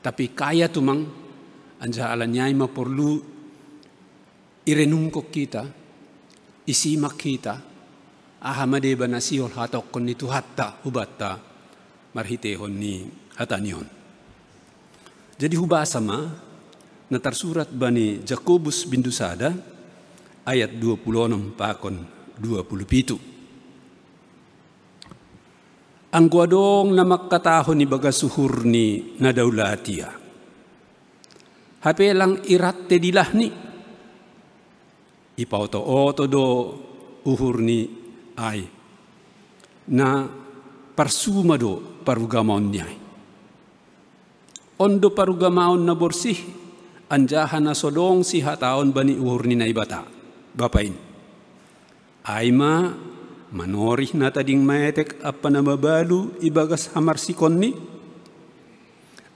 tapi kaya tumang, anjaha ala ni ai ma porlu irenungkon hita, isimak hita, aha ma deba na sihol hatahon ni Tuhanta hubanta marhitehon ni hata-Ni on. Jadi hubasa ma na tarsurat bani Jakobus bindu sada ayat dua puluh onom pakon dua puluh pitu. Anggo adong na mangkatahon ibagas uhur ni na daulat ia, hape lang irante dilahni, ipaoto-oto do uhurni ai, na parsuma do parugamaonni ai. On do parugamaon na borsih, anjaha na so dong sihataon bani uhur ni Naibata, Bapa in. Ai ma manorih na tading maetek ampa na mabalu ibagas hamarsikonni,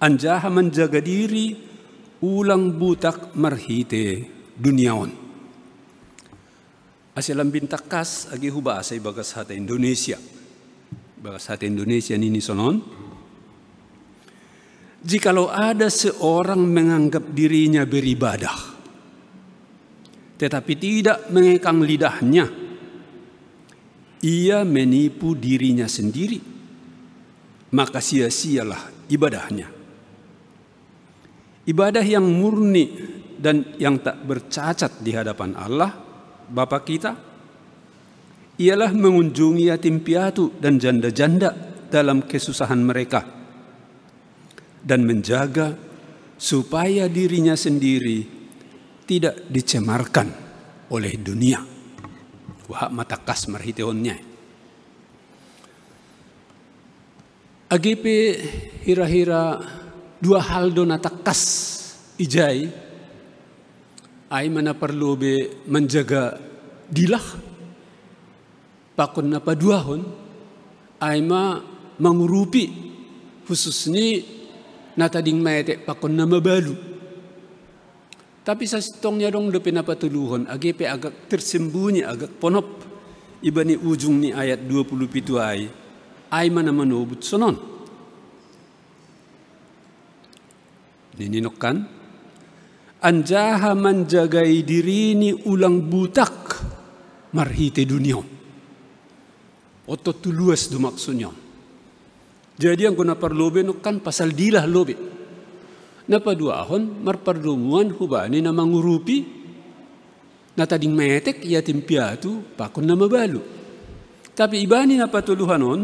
anjaha manjaga diri ulang butak marhite dunia on. Ase lambin tangkas age hubasa ibagas hata Indonesia. Ibagas hata Indonesia nini sonon: Jikalau ada seorang menganggap dirinya beribadah, tetapi tidak mengekang lidahnya, Ia menipu dirinya sendiri, maka sia-sialah ibadahnya. Ibadah yang murni dan yang tak bercacat di hadapan Allah, Bapa kita, ialah mengunjungi yatim piatu dan janda-janda dalam kesusahan mereka, dan menjaga supaya dirinya sendiri tidak dicemarkan oleh dunia. Wahak matakas marhitehonnya. Age pe hira-hira dua hal do na tangkas ijai, ai ma na parlobe manjaga dilah, pakon na paduahon, ai ma mangurupi, khususni na tading maetek pakon na mabalu. Tapi sasintongnya adong dope na patoluhon, age pe agak tersembunyi, agak ponop, ibani ujung ni ayat dua puluh pitu ai, ai ma na manobut sonon. Nini nongkan, anjaha manjagai dirini ulang butak marhite dunia on. Oto tu luas do maksudnya. Jadi anggo na parlobe nongkan pasal dilah lobe. Na paduahon marpardomuan hubani na mangurupi, na tading maetek, yatim piatu, pakon na mabalu. Tapi ibani na patoluhon on,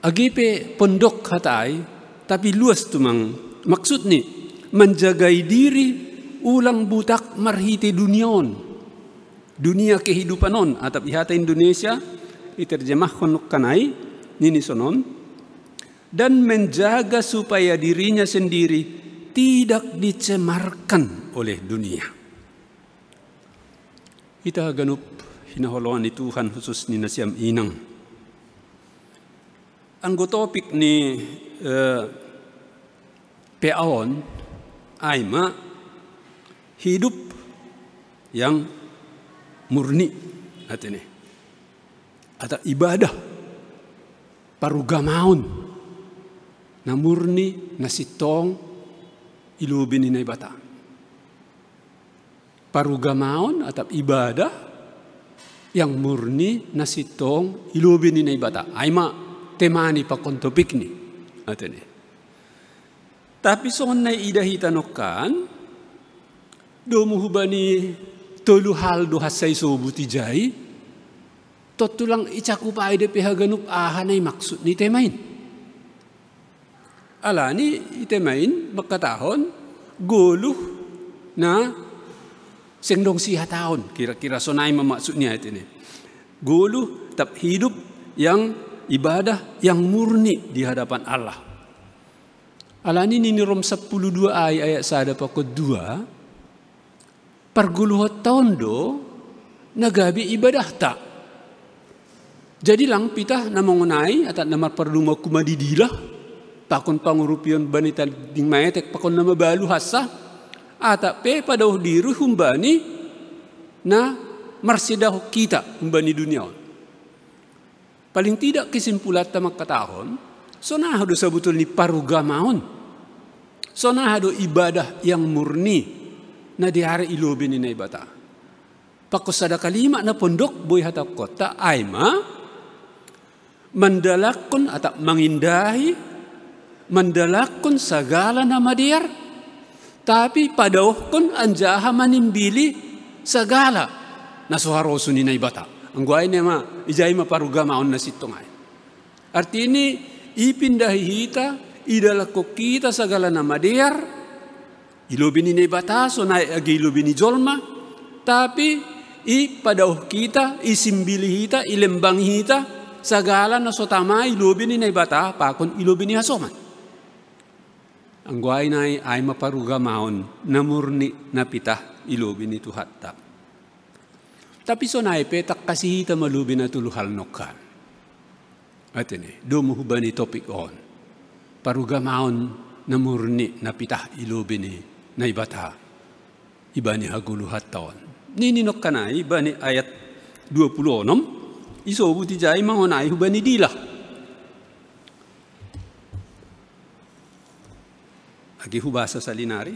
age pe pondok hata ai, tapi luas tumang maksudni, manjagai diri ulang butak marhite dunia on. Dunia kehidupan on, atap i hata Indonesia, iterjemahon nongkan ai, nini sonon, dan menjaga supaya dirinya sendiri tidak dicemarkan oleh dunia. Hita haganup hinaholongan ni Tuhan, khusus ni nasiam inang. Anggo topik ni eh, P A on, ai ma hidup yang murni, artini. Atau ibadah, parugamaon na murni, na sintong i lobi ni Naibata. Parugamaon atap ibadah yang murni, na sintong i lobi ni Naibata. Ai ma tema ni pakon topik ni, artini. Tapi songon na iida hita nongkan, domu hubani tolu hal do hansa isobut ijai, tontu lang icakup ai dope haganup aha na i maksud ni tema in. Alani i tema in mangkatahon goluh na seng dong sihataon, kira-kira sonai ma maksud ni ayat ini. Goluh tap hidup yang ibadah yang murni di hadapan Allah. Alani nini Rom sampulu dua ai ayat sada pakon dua, pargoluhonta on do na gabe ibadahta. Jadi lang pitah na mangonai atap na marpardomu angku ma di dilah, pakon pangurupion bani tading maetek pakon na mabalu hansa, atap pe padaoh diri humbani na marsidahon hita humbani dunia on. Paling tidak kesimpulanta mangkatahon, sonaha do sabutul ni parugamaon, sonaha do ibadah yang murni na dear i lobi ni Naibata. Pakon sada kalima na pondok boi hatahonta ai ma, mandalakkon atap mangindahi, mandalakkon sagala na madear, tapi padaohkon anjaha manimbili sagala na so harosuh ni Naibata. Anggo ai na ma ijai ma parugamaon na sintong ai. Artini, ipindahi hita, idalakkon hita sagala na madear, i lobi ni Naibata, sonai age i lobi ni jolma, tapi ipadaoh hita, isimbili hita, ilembangi hita sagala na so tama i lobi ni Naibata pakon i lobi ni hasoman. Anggo ai nai ai ma parugamaon na murni na pitah i lobi ni Tuhanta. Tapi sonai pe tangkasi hita ma lobi na tolu hal nongkan. Artini, domu hubani topik on. Parugamaon na murni na pitah i lobi ni Naibata ibani hagoluhanta on. Nini nongkan ai ibani ayat dua puluh onom, isobut ijai mangonai hubani dilah. Age hubasa salinari,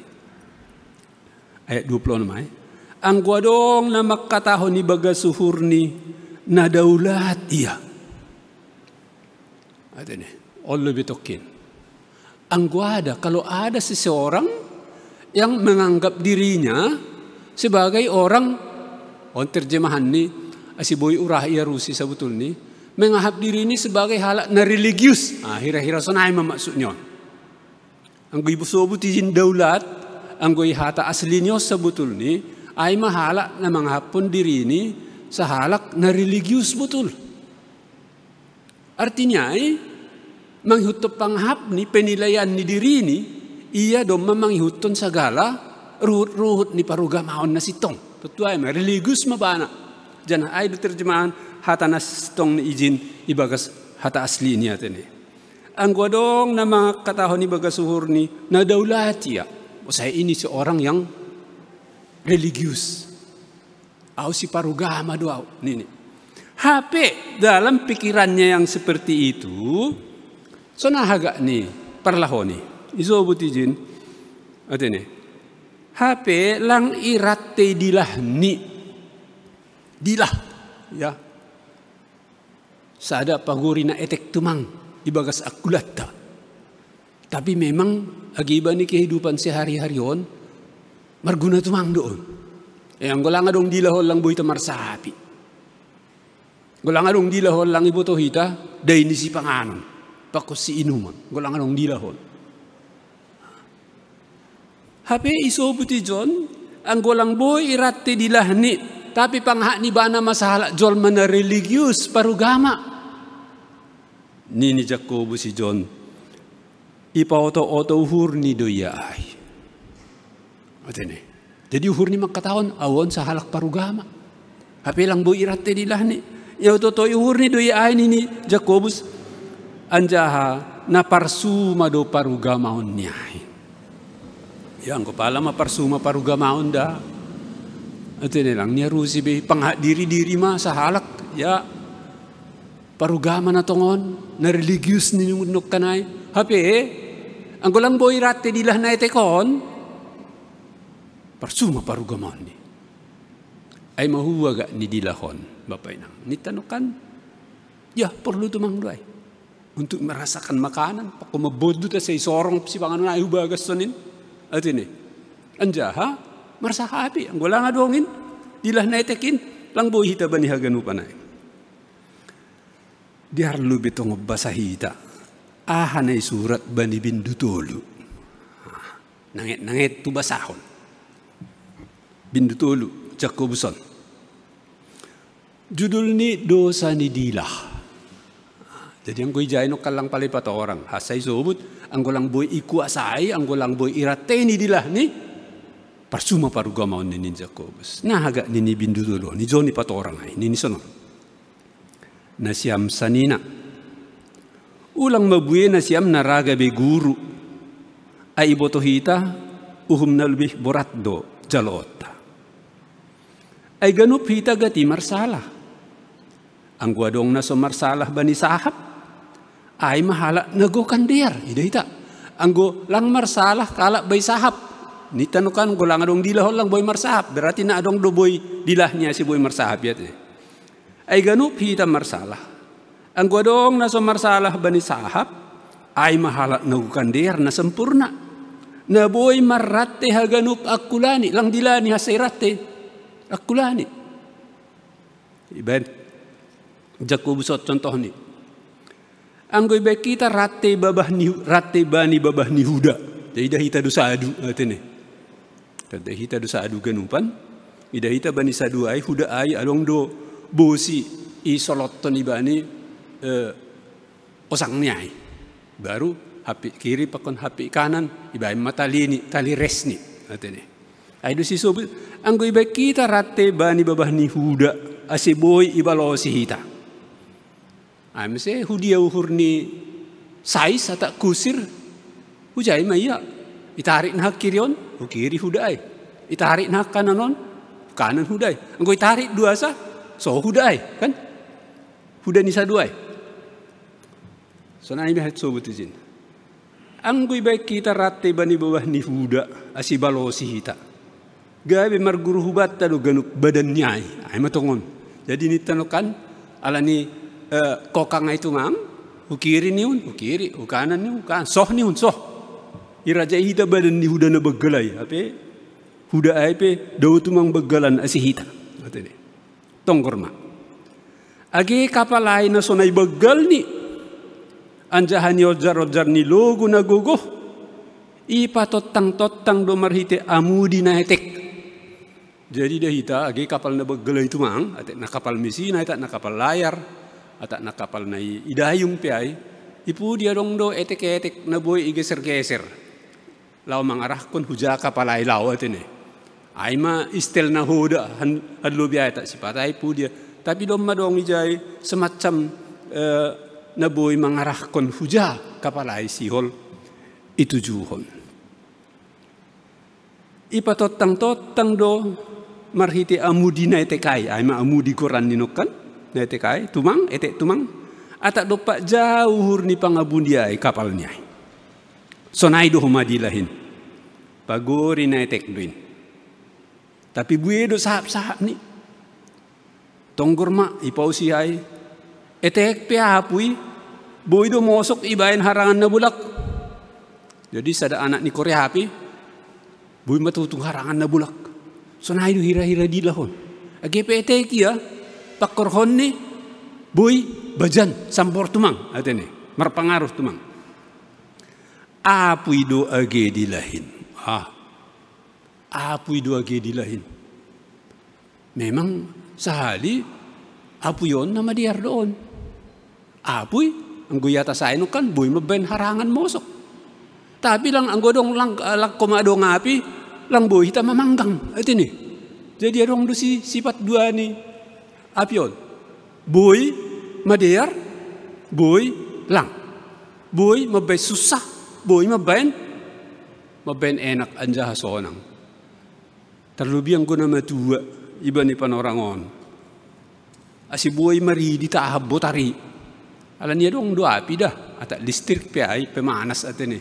ayat dua puluh onom ai. Anggo adong na mangkatahon i bagas uhurni, Na daulat ia. Ate ne, olo betokin. Anggo ada, kalau ada seseorang yang menganggap dirinya sebagai orang, on terjemahan ni, asi boi urah ia rusi sabutul ni, menganggap diri ni sebagai halak na religius. Ah, hira-hira sonai ma maksudnya. Anggo ibu sobut izin daulat, anggo i hata asli ni on sabutul ni, ai ma halak na mangahaphon diri ni sahalak na religius butul. Artinya ai, mangihuthon pangahap ni penilaian ni diri ni, ia domma mangihuthon sagala ruhut-ruhut ni parugamaon na sintong. Tontu ai ma religius ma bana. Janah ai do terjemahan hata na sintong ni izin ibagas hata asli ni ate ne. Anggo adong na mangkatahon ibagas uhur ni na daulat ia. Saya ini seorang yang religius. Au siparugama do au, nini. Hape dalam pikirannya yang seperti itu, songon aha gak ni parlahoni. Isobut izin, ate ne. Hape lang irante dilah ni. Dilah, ya. Sada pagori na etek tumang ibagas angkulatta. Tapi memang age iba ni kehidupan sehari-hari on, marguna tumang do on. E, anggo lang adong dilah on lang boi hita marsahapi. Anggo lang adong dilah on lang iboto hita dai ni sipanganon, pakon si inuman. Anggo lang adong dilah on. Hape isobut ijon, anggo lang boi irante dilah ni, tapi pangahap ni bana ma sahalak jolma na religius parugama. Nini Jakobus ijon, ipaoto-oto uhur ni do ia ai. Ate ne. Jadi uhur ni mangkatahon, au on sahalak parugama. Hape lang boi irante dilah ni. Ia oto-oto uhur ni do ia ai nini Jakobus. Anjaha na parsuma do parugamaon ni ai. Ya, anggo pala ma parsuma parugamaon da. Ate ne lang ni arusi be pangahap diri-diri ma sahalak. Ya, parugama na tongon, na religius ni nungkun ai. Hape, anggo lang boi irante dilah na etek on, parsuma parugamaon ni. Ai mahua gak ni dilah on, Bapa Inang. Ninta nangkin, ya porlu tumang do ai. Untuk merasakan makanan, pakon mambondut asa isorong sipanganon ai hubagas sonin. Ate ne. Anjaha, marsahapi, anggo lang adong in, dilah na etek in, lang boi hita bani haganupan ai. Diarlu be tongon basa hita. Aha na isurat bani bindu tolu. Nanget-nanget tu basahon. Bindu tolu, Jakobus on. Judul ni dosa ni dilah. Jadi anggo ijai nangkin lang pala ipatorang. Asa isobut, anggo lang boi ikuasai, anggo lang boi irante ni dilah ni, parsuma parugamaon nini Jakobus. Na aha gak nini bindu tolu on, ijon ipatorang ai, nini sonon. Nasiam sanina. Ulang mabuei nasiam na ra gabe guru. Ai iboto hita, uhum na lebih borat do jaloonta. Ai ganup hita gati marsalah. Anggo adong na so marsalah bani sahap, ai ma halak na gokan dear, ida hita. Anggo lang marsalah halak bani sahap, ninta nangkin anggo lang adong dilah on lang boi marsahap, berarti na adong do boi dilah ni asa boi marsahap, ia te. Ai ganup hita marsalah. Anggo adong na so marsalah bani sahap, ai ma halak na gokan dear na sempurna. Na boi marrante haganup angkula ni, lang dilah ni asa irante. Angkula ni. Ibaen Jakobus on contoh ni. Anggo ibaen hita rante babah ni, rante bani babah ni huda. Jadi ida hita do sadu, ate ne. Rante hita do sadu ganupan, ida hita bani sadu ai, huda ai, adong do bosi isolothon ibani, eh, osang ni ai. Baru hape kiri pakon hape kanan, ibaen ma tali ni, tali res ni, ate ne. Ai do sisobut, anggo ibaen hita rante bani babah ni huda, asa boi ibalosi hita. Ai muse hudia uhur ni sais atau kusir, hujai ma ia. Itarik na kiri on, hu kiri huda ai. Itarik na kanan on, kanan huda ai. Anggo itarik dua sa, so huda ai, kan? Huda ni sadu ai. Sonai ma isobut izin. Anggo ibaen hita rante bani babah ni huda, asa ibalosi hita. Gabe marguru hubanta do ganup badan ni ai, ai ma tongon. Jadi ninta nangkin, Alani eh, kokang ai tumang, hu kiri nihun, hu kiri, hu kanan nihun, hu kanan, soh nihun, soh. Irajai hita badan ni huda na baggal ai, ape huda ai pe dao tumang baggalan asi hita. Ate ne. Tonggor ma. Age kapal ai na sonai baggalni, anjaha niojjar-ojjar ni logu na gogoh, ipatottang-tottang do marhite amudi na etek. Jadi da hita age kapal na baggal ai tumang, atek na kapal misi na, atek na kapal layar, atek na kapal na i dayung pe ai, i pudi adong do etek-etek na boi igeser-geser laho mangarahkon huja kapal ai laho, ate ne. Ai ma istel na hoda han, han lobi ai, atek sipat ai pudi. Tapi domma adong ijai semacam eh, na boi mangarahkon huja kapal ai sihol itujuhon. Ipatottang-tottang do marhite amudi na etek ai, ai ma amudi goran ni nongkan, na etek ai tumang, etek tumang. Atak dompak jau uhur ni pangabudi ai kapal ni ai. Sonai do homa dilahin. Pagori na etek do in. Tapi buei do sahap-sahap ni. Tonggor ma, ipausih ai. Etek pe apui, boi do mosok ibaen harangan na bulak. Jadi sada anak ni korek api, boi ma tutung harangan na bulak. Sonai do hira-hira dilahon. Age pe etek ia, pakkorhonni, boi bajan, sampor tumang, ate ne. Marpangaruh tumang. Apui do age dilahin. Ah, apui do age dilahin. Memang sahali apui on na madear do on. Apui, anggo i atas ai nongkan, boi mambaen harangan mosok. Tapi lang anggo adong lang, eh, lang homa adong api, lang boi hita mamanggang, ate ne. Jadi adong do si, sipat dua ni api on. Boi madear, boi lang. Boi mambaen susah, boi mambaen, mambaen enak anjaha sonang. Tarlobi anggo na matua, iba ni panorang on. Asi boi maridi tahap botari. Alani adong do api da, atak listrik pe ai, pemanas ate ne.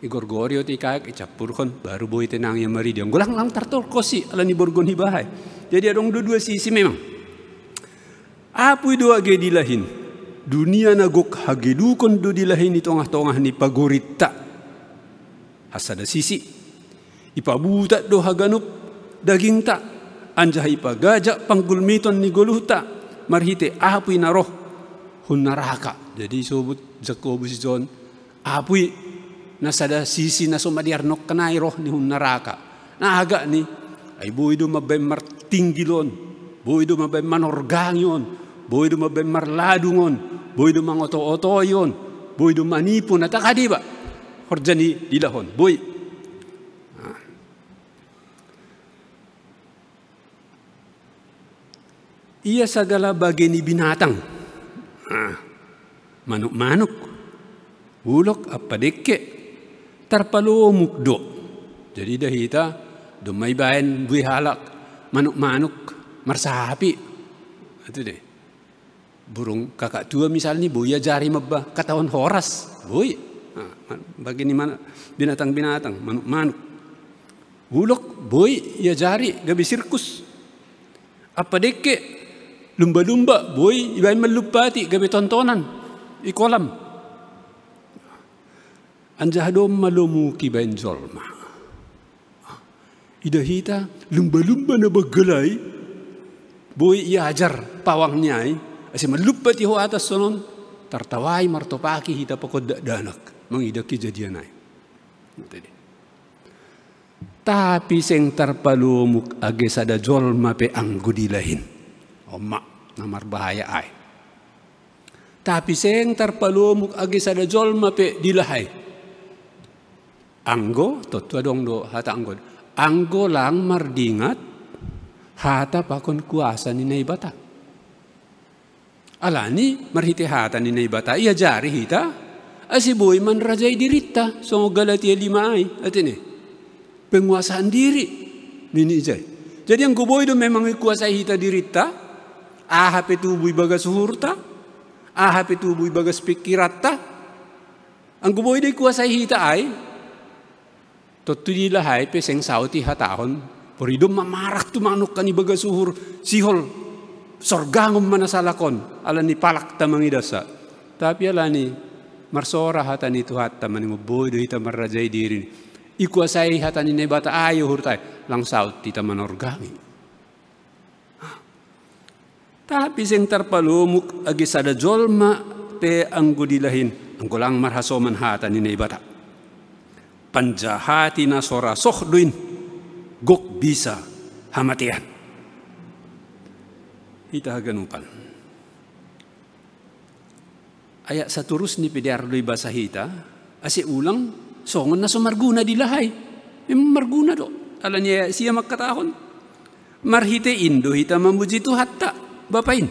Igorgori otik ai, icampurhon, baru boi tenang ia maridi. Anggo lang lang tartorkosi, alani borgon hiba ai. Jadi adong do dua sisi memang. Apui do age dilahin. Dunia na gok hagedukon do dilahin i tongah-tongah ni pagoritta. Hasada sisi. Ipabutak do haganup dagingta, anjaha ipagajak panggulmiton ni goluhta, marhite apui na roh hun naraka. Jadi isobut Jakobus i jon, apui na sada sisi na so madear nongkan ai roh ni hun naraka. Na agak ni, ai boi do mambaen martinggil on, boi do mambaen manorgangi on, boi do mambaen marladung on, boi do mangoto-otoi on, boi do manipu na takadi ba. Horja ni dilahon, boi. Nah. Ia sagala bage ni binatang. Nah. Manuk-manuk. Ulok ampa dekke. Tarpalomuk do. Jadi da hita, domma ibaen buei halak manuk-manuk marsapi. Itu deh. Burung kakak tua misalnya boi iajari mabba katahon horas, boi. Nah, bagi ni mana binatang-binatang, manuk-manuk. Ulok boi iajari gabe sirkus. Apa dekke lumba-lumba boi ibaen mallumpati gabe tontonan i kolam. Anjaha domma lomuk ibaen jolma. Ida hita lumba-lumba na baggal ai, boi iajar pawang ni ai, ase mallumpati ho atas sonon, tartawai martopaki hita pakon dakdanak mangida kejadian ai. Tapi seng tarpalomuk age sada jolma pe anggo dilahin. Omma na marbahaya ai. Tapi seng tarpalomuk age sada jolma pe dilahai. Anggo, tontu adong do hata anggo. Anggo lang mardingat hata pakon kuasa ni Naibata. Alani marhite hata ni Naibata iajari hita, ase boi manrajai dirinta, songon Galatia lima ai, atene. Penguasaan diri, nini ijai. Jadi anggo boi do memang ikuasai hita dirinta, aha pe tubu ibagas uhurta, aha pe tubu ibagas pikiranta, anggo boi do ikuasai hita ai, tontu dilahai pe seng saut ihatahon, pori do mamarak tu manuk kan ibagas uhur, sihol. Sorgangon ma na salak on, ala ni palak ta mangidasa. Tapi ala ni marsora hata ni Tuhanta maningon boi do hita marrajai diri. Ikuasai hata ni Naibata, ayo hurtai, lang saut hita manorgangi. Tapi seng tarpalomuk age sada jolma pe anggo dilahin, anggo lang marhasoman hata ni Naibata. Panjahati na so ra soh do in, gok bisa hamatean. Hita haganupan. Ayat satorus ni pe dear do ibasa hita, ase ulang songon na so marguna dilahai. Memang marguna do. Ala ni ayat sia mangkatahon, marhite in do hita mamuji Tuhanta, Bapa in.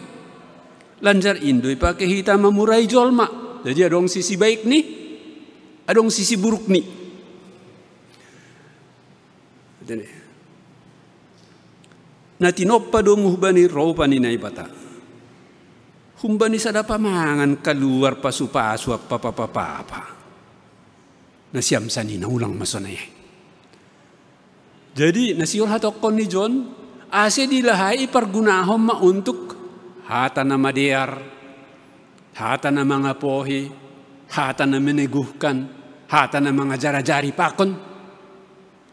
Lanjar in do ipake hita mamurai jolma. Jadi adong sisi baik ni, adong sisi buruk ni. Na tinompa domu humbani ropa ni Naibata. Humbani sada pamangan kaluar pasu-pasu apa-apa-apa. Na siam sanina ulang ma sonai. Jadi na sihol hatongkon ni John, ase dilahai ipargunahon ma untuk hata na madear, hata na mangapohi, hata na meneguhkan, hata na mangajar-ajari pakon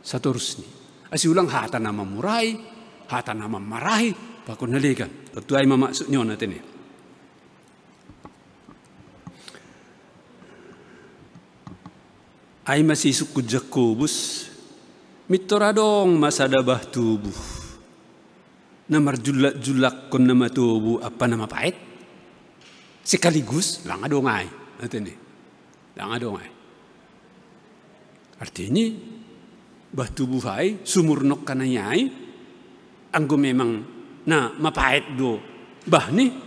satorusni. Ase ulang hata na mamurai, hata na mamarahi, pakon na legan. Tontu ai ma maksud ni on atene. Ai ma sisungkun Jakobus, mintor adong ma sada bah tubuh na marjullak-jullakkon na matobu ampa na mapaet sekaligus, lang adong ai atene. Lang adong ai. Artini bah tubuh ai, sumur nongkanai ai, anggo memang na mapaet do bah ni.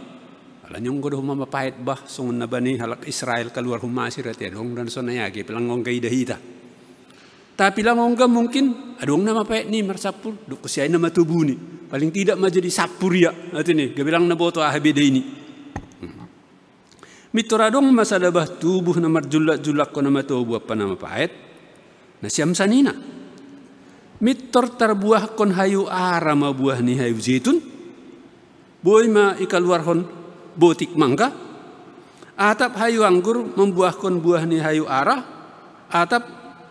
Ala ni onggo do homa mapaet bah songon na bani halak Israel kaluar hu Masir, ate adong do na sonai age pe lang ongga ida hita. Tapi lang ongga mungkin adong na mapaet ni marsampur, dok si ai na matobuni. Paling tidak ma jadi sampur ia atene, gabe lang na boto aha beda ini. Mintor adong ma sada bah tubuh na marjullak-jullakkon na matobu ampa na mapaet, na siam sanina. Mintor tarbuahkon hayu ara ma buah ni hayu jetun, boi ma ikaluarhon botik mangga, atap hayu anggur mambuahkon buah ni hayu ara, atap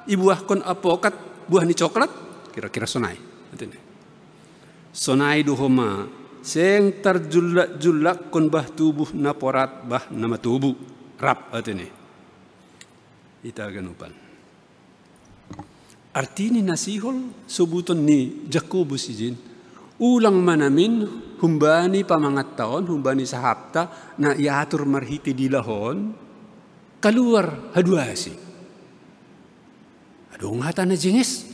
ibuahkon apokat buah ni coklat, kira-kira sonai. Sonai do homa, seng tarjullak-jullakkon bah tubuh na porat bah na matobu, rap atene. Hita haganupan. Artini na sihol sobuton ni Jakobus ijin, ulang ma namin humbani pamangantaon, humbani sahapta na iatur marhite dilahon, kaluar haduasi. Adong hata na jenges,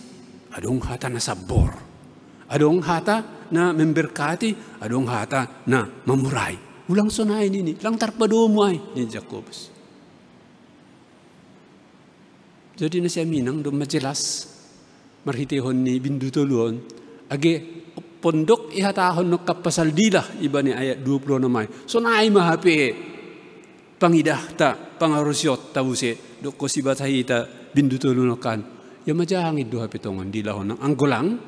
adong hata na sambor, adong hata na memberkati, adong hata na mamurai. Ulang sonai nini, lang tarpadomu ai ni Jakobus. Jadi na siaminang domma jelas marhitehon ni bindu tolu on, age pondok ihatahon nongkan pasal dilah ibani ayat dua puluh enam ai. Sonai ma hape pangidahta, pangarusiotta use, dokko sibata hita bindu tolu nongkan. Ia majangin do hape tongon dilahon nang anggo lang,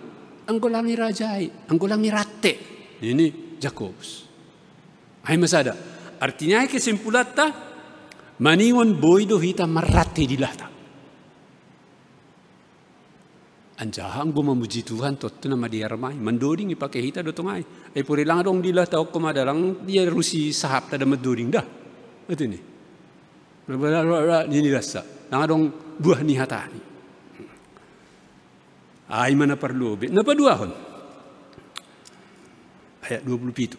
anggo lang irajai, anggo lang iratte. Ini Jakobus. Ai masada. Artinya ai kesimpulanta, maningon boi do hita marratte dilahta. Anjaha anggo mamuji Tuhan tontu na madear mai, mandoding ipake hita do tongai. Ai pori lang adong dilahta okko mada lang dia rusi sahapta da mandoding da. Itu ni. Nini rasa. Lang adong buah ni hatani. Ai ma na parlobe, na paduahon. Ayat dua puluh pitu.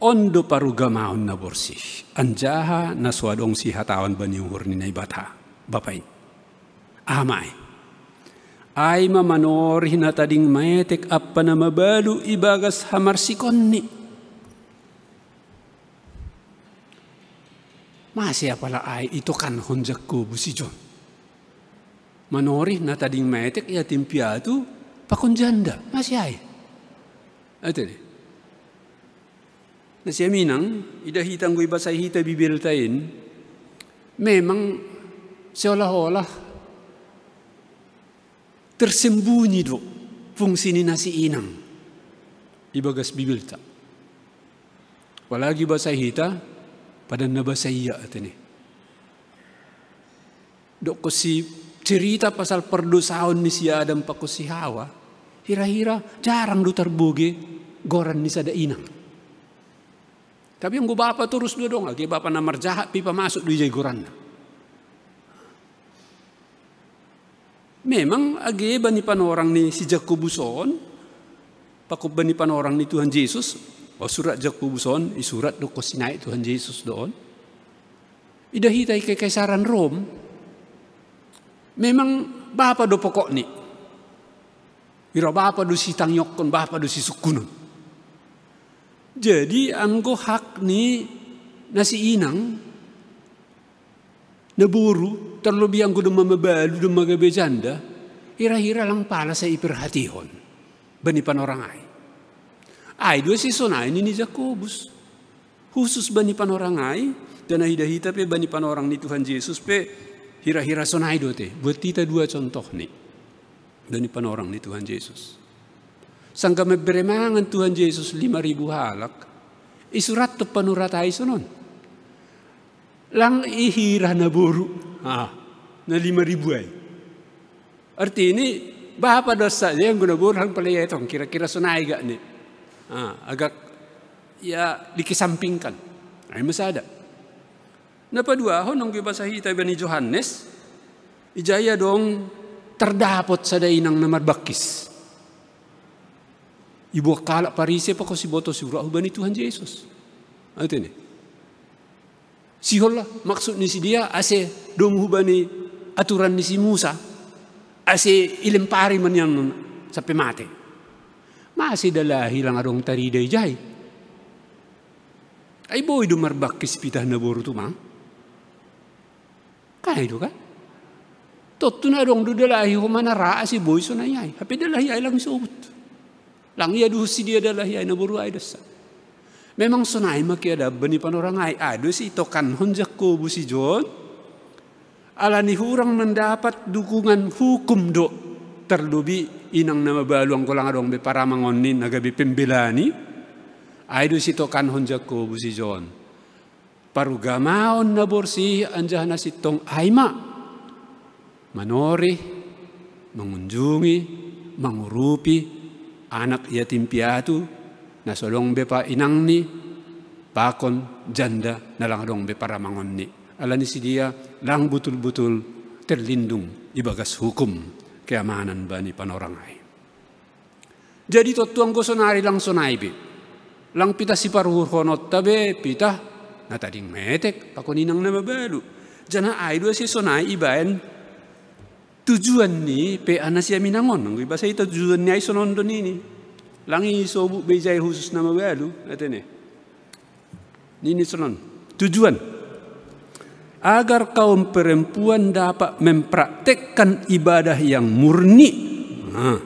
On do parugamaon na borsih, anjaha na so adong sihataon bani uhur ni Naibata, Bapa in. Aha ma ai? Ai ma manorih na tading maetek ampa na mabalu ibagas hamarsikonni. Mase apala ai itokankon Jakobus ijon? Manorih na tading maetek, yatim piatu, pakon janda. Mase ai? Ate deh. Na siaminang, ida hita anggo ibasai hita Bibelta in, memang seolah-olah tersembunyi do fungsi ni nasi inang ibagas Bibelta. Apalagi basa hita, padanna basa ia atene. Dokkon si cerita pasal perdosaon ni si Adam pakon si Hawa, hira-hira jarang do tarboge goran ni sada inang. Tapi anggo bapa torus do adong, age bapa na marjahat pe ipamasuk do ijai goranna. Memang age bani panorang ni si Jakobus on, pakon bani panorang ni Tuhan Jesus, o surat Jakobus on, isurat dokkon si nai Tuhan Jesus do on. Ida hita i kekaisaran Rom, memang bapa do pokokni. Ira bapa do sitangiokkon, bapa do sisungkunon. Jadi anggo hak ni nasi inang, naboru, terlebih anggo domma mabalu, domma gabe janda, hira-hira lang pala sai iperhatihon bani panorang ai. Ai do asa sonai nini Jakobus. Khusus bani panorang ai, dan ida hita pe bani panorang ni Tuhan Jesus pe hira-hira sonai do te. Buat hita dua contoh ni bani panorang ni Tuhan Jesus. Sangka membere mangan Tuhan Jesus lima ribu halak, isurat tu panurat ai sonon. Lang ihira naboru, ah, na lima ribu ai. Artini, bapa do asa dia anggo naboru lang pala ia etong, kira-kira sonai gak ni. Ah, agak ia dikesampingkan. Ai masada. Na paduahon anggo ibasa hita bani Johannes, ijai adong terdapot sada inang na marbangkis. Iboan halak Parise pakon siboto surat hubani Tuhan Jesus. Atene. Sihol lah, maksud ni si dia ase domu hubani aturan ni si Musa, ase ilempari manian sampe mate. Mase dalahi lang adong tarida ijai. Ai boi do marbangkis pitah naboru tumang. Kan ai do kan? Tontu na adong do dalahi homa na ra ase boi sonai ai. Hape dalahi ai lang isobut. Lang ia duhut si dia dalahi ai naboru ai do asa. Memang sonai ma keadaan bani panorang ai. Ai do asa itokankon Jakobus ijon. Alani hurang mendapat dukungan hukum do. Terlebih inang na mabalu anggo lang adong be paramangonni na gabe pembelani. Ai do asa itokankon Jakobus ijon. Parugamaon na borsih anjaha na sintong ai ma manorih, mangunjungi, mangurupi anak yatim piatu na so adong be painangni, pakon janda na lang adong be paramangonni. Alani si dia lang butul-butul terlindung ibagas hukum keamanan bani panorang ai. Jadi tontu anggo sonari lang sonai be. Lang pitah siparuhurhononta be pitah na tading metek pakon inang na mabalu. Janah ai do asa sonai ibaen tujuan ni P A na siaminang on. Anggo ibasa hita tujuan ni ai sonon do nini. Lang isobut be ijai khusus na mabalu, atene. Nini sonon. Tujuan. Agar kaum perempuan dapat mempraktekkan ibadah yang murni. Nah,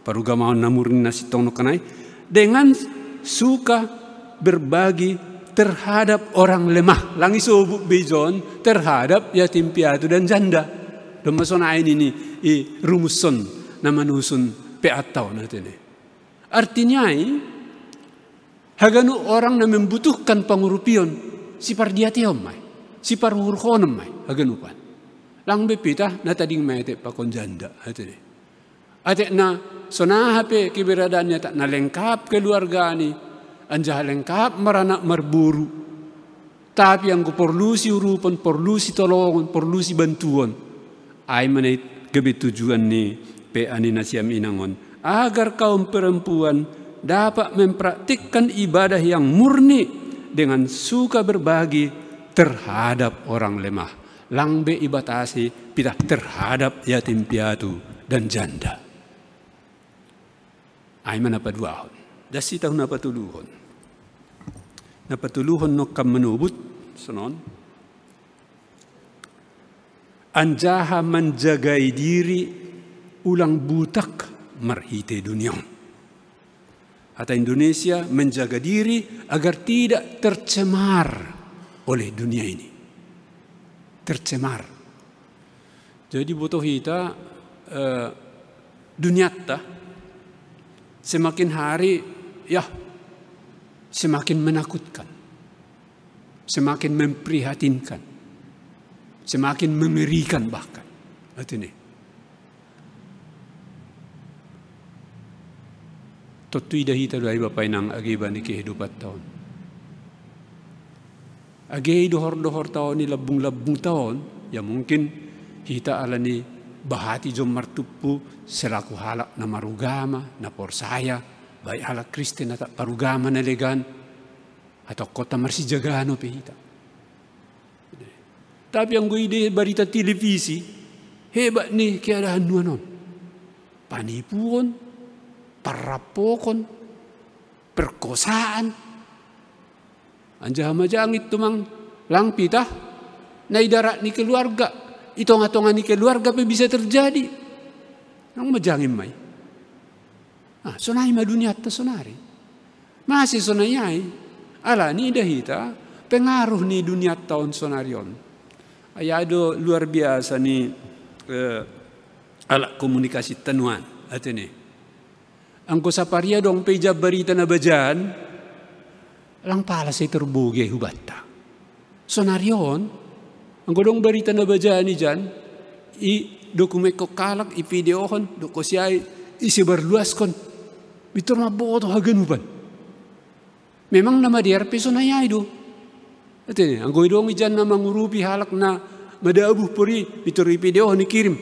parugamaon na murni na sintong nongkan ai. Dengan suka berbagi terhadap orang lemah. Lang isobut be ijon terhadap yatim piatu dan janda. Domma sonai nini i rumuson na manusun P A ta on atene. Artinya ai, haganup orang na membutuhkan pangurupion, sipardiateon ma i, siparuhurhonon ma i, haganupan. Lang be pitah na tading metek pakon janda, atene. Atekna sonaha pe keberadaanni atakna lengkap keluargani, anjaha lengkap maranak marboru. Tapi anggo porlu siurupon, porlu sitolongon, porlu sibantuon. Ai ma na i gabe tujuan ni P A ni na siaminang on. Agar kaum perempuan dapat mempraktikkan ibadah yang murni dengan suka berbagi terhadap orang lemah. Lang be ibatasi pitah terhadap yatim piatu dan janda. Ai ma na paduahon. Das i tahu na patoluhon. Na patoluhon nongkan manobut, sonon. Anjaha manjagai diri ulang butak marhite dunia on. Hata Indonesia, menjaga diri agar tidak tercemar oleh dunia ini. Tercemar. Jadi boto hita, eh, duniatta, Semakin hari, ya, semakin menakutkan, semakin memprihatinkan, semakin mengerikan bahkan. Hati ini. Tottu ida hita do ai bapa inang age bani kehidupan taon. Age i dohor-dohor taon i labbung-labbung taon, ya mungkin hita alani bahati jom martumpu selaku halak na marugama, na porsaya, baik halak Kristen atau parugama na legan, atau kota marsijagano pe hita. Tapi anggo ide barita televisi, hebat ni keadaan nuanon. Panipuon, parrapokon, perkosaan. Anjaha majangit tumang lang pitah, na idarat ni keluarga, i tonga-tonga ni keluarga pe bisa terjadi. Nang majangin mai. Ah, sonai ma duniatta sonari. Masih sonai ai. Alani ida hita pengaruh ni duniatta on sonari on. Ai ado luar biasa ni eh, alat komunikasi tanuan. Hati ini. Anggo saparia dong pe ijab barita na bajaan, lang pala sai terboge hubanta. Sonari on, anggo dong barita na bajaan ijan, i dokumenkon kalak, i videohon, doko siai, i sebarluaskon. Bitor mamboto haganupan. Memang na madear pe sonai ai do. Hati ini, anggo idong ijan na mangurupi halak na madabuh pori, bitor i videohon ikirim.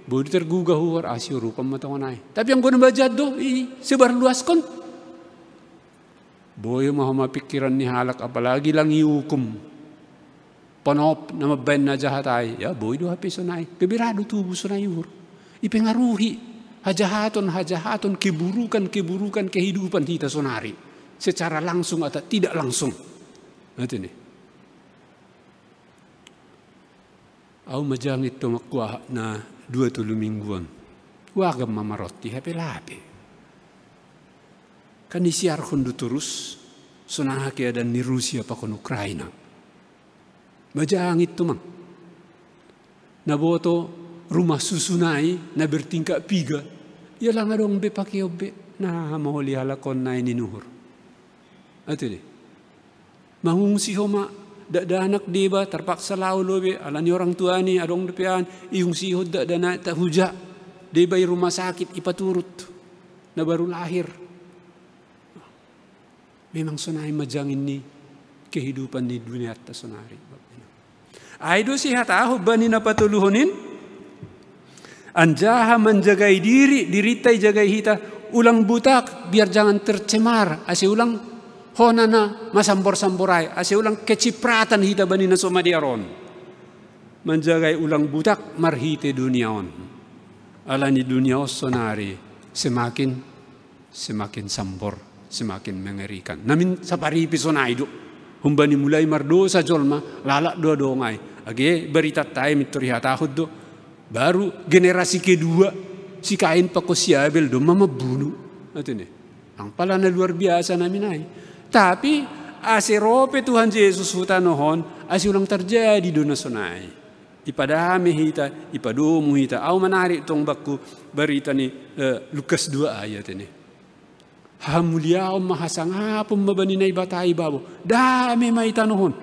Bodi tergugah huar asi urupan matongon ai. Tapi anggo na bajat do, i sebarluaskon. Boyo ma homa pikiran ni halak, apalagi lang iukum. Ponop na mambaen na jahat ai, ya boi do hape sonai. Gabe ra do tubu sonai uhur. Ipengaruhi hajahaton, hajahaton, keburukan, keburukan kehidupan hita sonari. Secara langsung atau tidak langsung. Hati ini. Au majangit tumang kuaha na dua tolu mingguan. Uagam ma marotti hape lape. Kan isiarhon do torus, sonaha keadaan ni Rusia pakon Ukraina. Majangit tumang. Na boto rumah susun ai, na bertingkat piga. Ya lang adong be pakeon be. Na maholi halak on nai ni nuhur. Hati ini. Mangungsi homa, dakdanak deba, terpaksa lao lo be, alani orang tua ni, adong dope an, iungsihon dakdanak ta huja, deba i rumah sakit, ipaturut. Na baru lahir. Memang sonai majangin ni kehidupan ni duniatta sonari. Ai do sihatahon bani na patoluhon in, anjaha manjagai diri, dirinta ijagai hita, ulang butak, biar jangan tercemar, ase ulang hona na masambor-sambor ai, ase ulang kecipratan hita bani na so madear on. Manjagai ulang butak marhite dunia on. Alani dunia on sonari semakin semakin sambor, semakin mengerikan. Namin saparipi sonai do. Humbani mulai mardosa jolma, lalap do adong ai. Age baritatta ai mintor ihatahon do. Baru generasi kedua, si Kain pakon si Abel do, ma mambunuh. Hati ini. Ang pala na luar biasa namin ai. Tapi ase ro pe Tuhan Jesus hu tanoh on, ase ulang terjadi do na sonai. Ipadame hita, ipadomu hita. Au manarik tong bakku barita ni eh, Lukas dua ayat ini. Hamuliaon ma, hasangapon ma bani Naibata i babo. Dame ma i tanoh on.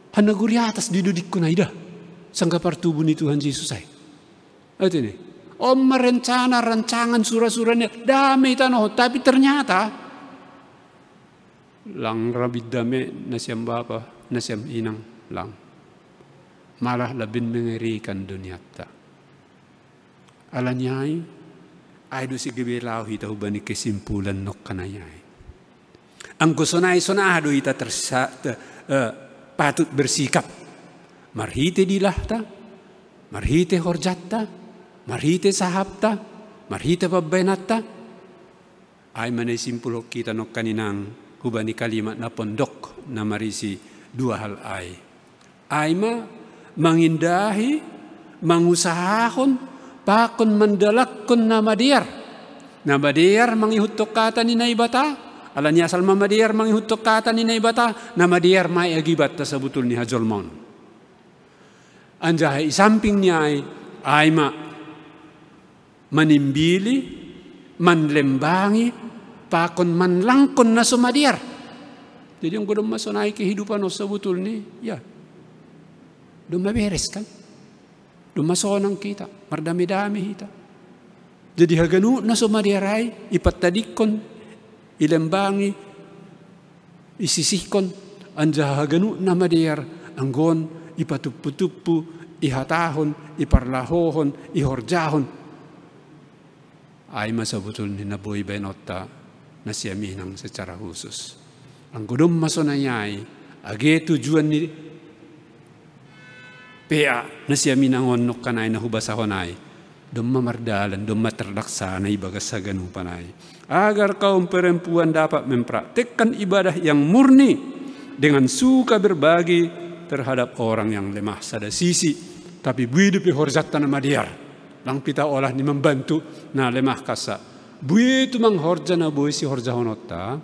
Hanagori atas didodikkon ai da. Sanggah partubu ni Tuhan Jesus ai. Hati ini. On ma rencana, rancangan, sura-sura ni, dame i tanoh on. Tapi ternyata lang ra be dame na sian bapa, na sian inang, lang. Malah lebih mengerikan duniatta. Alani ai, ai do sigabe laho hita hubani kesimpulan nongkanai ai. Anggo sonai, sonaha do hita tersa, te, eh, patut bersikap. Marhite dilahta, marhite horjatta, marhite sahapta, marhite pambaenanta. Ai ma na isimpulhon hita nongkan inang hubani kalimat na pondok na marisi dua hal ai. Ai ma mangindahi, mangusahahon, pakon mandalakkon na madear. Na madear mangihuthon hata ni Naibata, alani asal ma madear mangihuthon hata ni Naibata, na madear ma i agibatta sabutul ni hajolmaon. Anjaha i samping ni ai, ai ma manimbili, manlembangi pakon manlangkon na so madear. Jadi anggo domma sonai kehidupan on sebetulni, ya, domma beres kan? Domma sonang hita, mardame-dame hita. Jadi haganup na so madear ai ipattadingkon, ilembangi, isisihkon, anjaha haganup na madear anggo on ipatuppu-tuppu, ihatahon, iparlahohon, ihorjahon. Ai ma sebetulni na boi baenonta na siaminang secara khusus. Anggo domma sonai ai, age tujuan ni P A na siaminang on nongkanai na hubasahon ai, domma mardalan, domma terlaksana ibagas haganupan ai. Agar kaum perempuan dapat mempraktekkan ibadah yang murni dengan suka berbagi terhadap orang yang lemah sada sisi, tapi bui dope horjanta na madear. Lang pita olah ni membantu na lemah kassa. Bui tumang horja na boi sihorjahononta,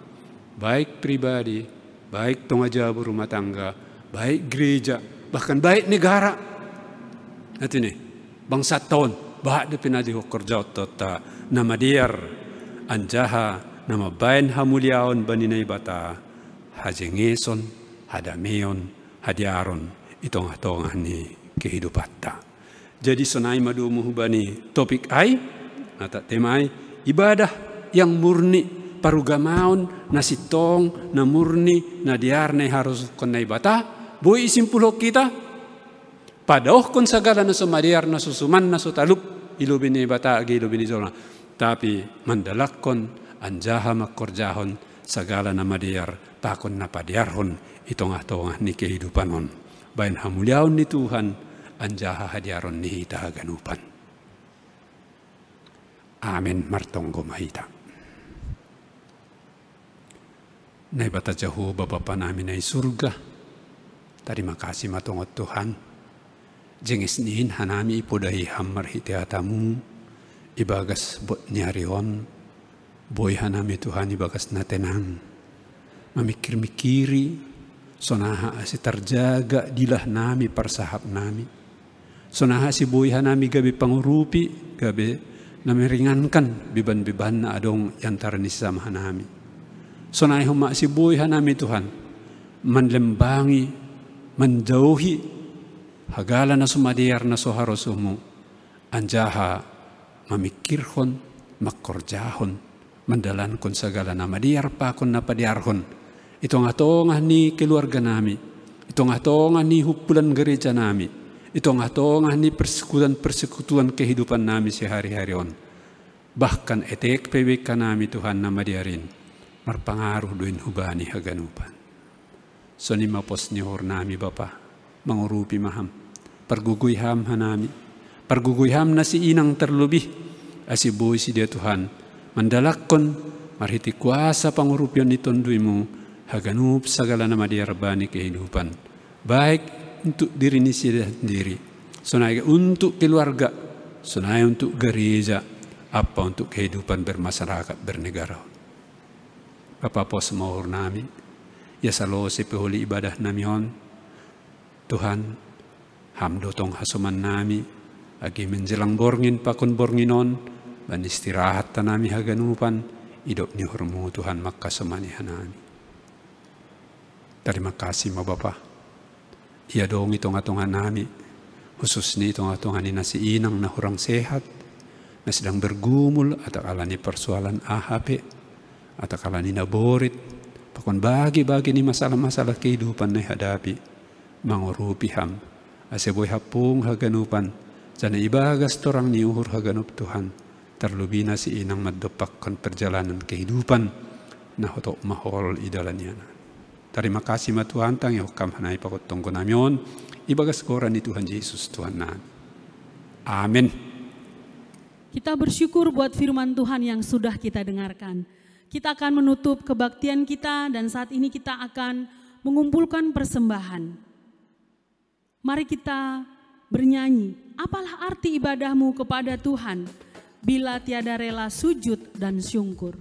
baik pribadi, baik tonga jabu rumah tangga, baik gereja, bahkan baik negara. Atene, bangsanta on, bahat dope na dihorjahonta na madear, anjaha na mambaen hamuliaon bani Naibata, hajengeson, hadameon, hadearon i tongah-tongah ni kehidupanta. Jadi sonai ma domu hubani topik ai, na tema ai, ibadah yang murni, parugamaon na sintong, na murni, na dear na iharosuhkon Naibata, boi isimpulhon hita, padaohkon sagala na so madear, na so suman, na so talup i lobei ni Naibata age i lobei ni jolma. Tapi mandalankon anjaha mangkorjahon sagala na madear pakon na padearhon i tongah-tongah ni kehidupan on. Baen hamuliaon ni Tuhan anjaha hadearon ni hita haganupan. Amen. Martonggo ma hita. Naibata Jahowa Bapa nami na i surga, tarima kasih ma tongon Tuhan. Jenges ni in hanami ipodahi Ham marhite hatamu, ibagas bot ni ari on, boi hanami Tuhan ibagas na tenang, mamikir-mikiri, sonaha ase tarjaga dilah nami, parsahap nami, sonaha ase boi hanami gabe pangurupi, gabe na meringankan beban-beban na adong i antara ni sesama hanami. Sonai homa ase boi hanami Tuhan, manlembangi, manjauhi, hagala na so madear na so harosuhmu, anjaha mamikirhon, mangkorjahon, mandalankon sagala na madear pakon na padearhon, i tongah-tongah ni keluarga nami, i tongah-tongah ni humpulan gereja nami, i tongah-tongah ni persekutuan-persekutuan kehidupan nami sehari-hari on. Bahkan etek pe bengka nami Tuhan na madear in, marpangaruh do in hubani haganupan. Sonima pos ni uhur nami Bapa, mangurupi ma Ham. Pargogoi Ham hanami. Pargogoi Ham na siinang terlebih, ase boi sidea Tuhan, mandalankon marhite kuasa pangurupion ni TonduyMu, haganup sagala na madear bani kehidupan. Baik untuk diri ni sidea sendiri, sonai untuk keluarga, sonai untuk gereja, ampa untuk kehidupan bermasyarakat, bernegara. Bapa, pos ma uhur nami, ia salose pe holi ibadah nami on, Tuhan, Ham do tong hasoman nami, age menjelang borngin pakon borngin on, baen istirahat hanami haganupan, idop ni uhur-Mu Tuhan manghasomani hanami. Tarima kasih ma Bapa. Ia adong i tongah-tongah nami, khusus ni tongah-tongah ni na siinang na hurang sehat, na sedang bergumul, atau alani persoalan aha pe, atau alani na borit, pakon bagi-bagi ni masalah-masalah kehidupan na ihadapi, mangurupi Ham, ase boi hampung haganupan, janah ibagas torang ni uhur haganup Tuhan, terlebih na siinang mandompakkon perjalanan kehidupan, na hotop maholol i dalan i. Tarima kasih ma Tuhan, tangihon Ham hanami pakon tonggo nami on, ibagas goran ni Tuhan Jesus Tuhan nami. Amen. Kita bersyukur buat firman Tuhan yang sudah kita dengarkan. Kita akan menutup kebaktian kita dan saat ini kita akan mengumpulkan persembahan. Mari kita bernyanyi, apalah arti ibadahmu kepada Tuhan bila tiada rela sujud dan syukur.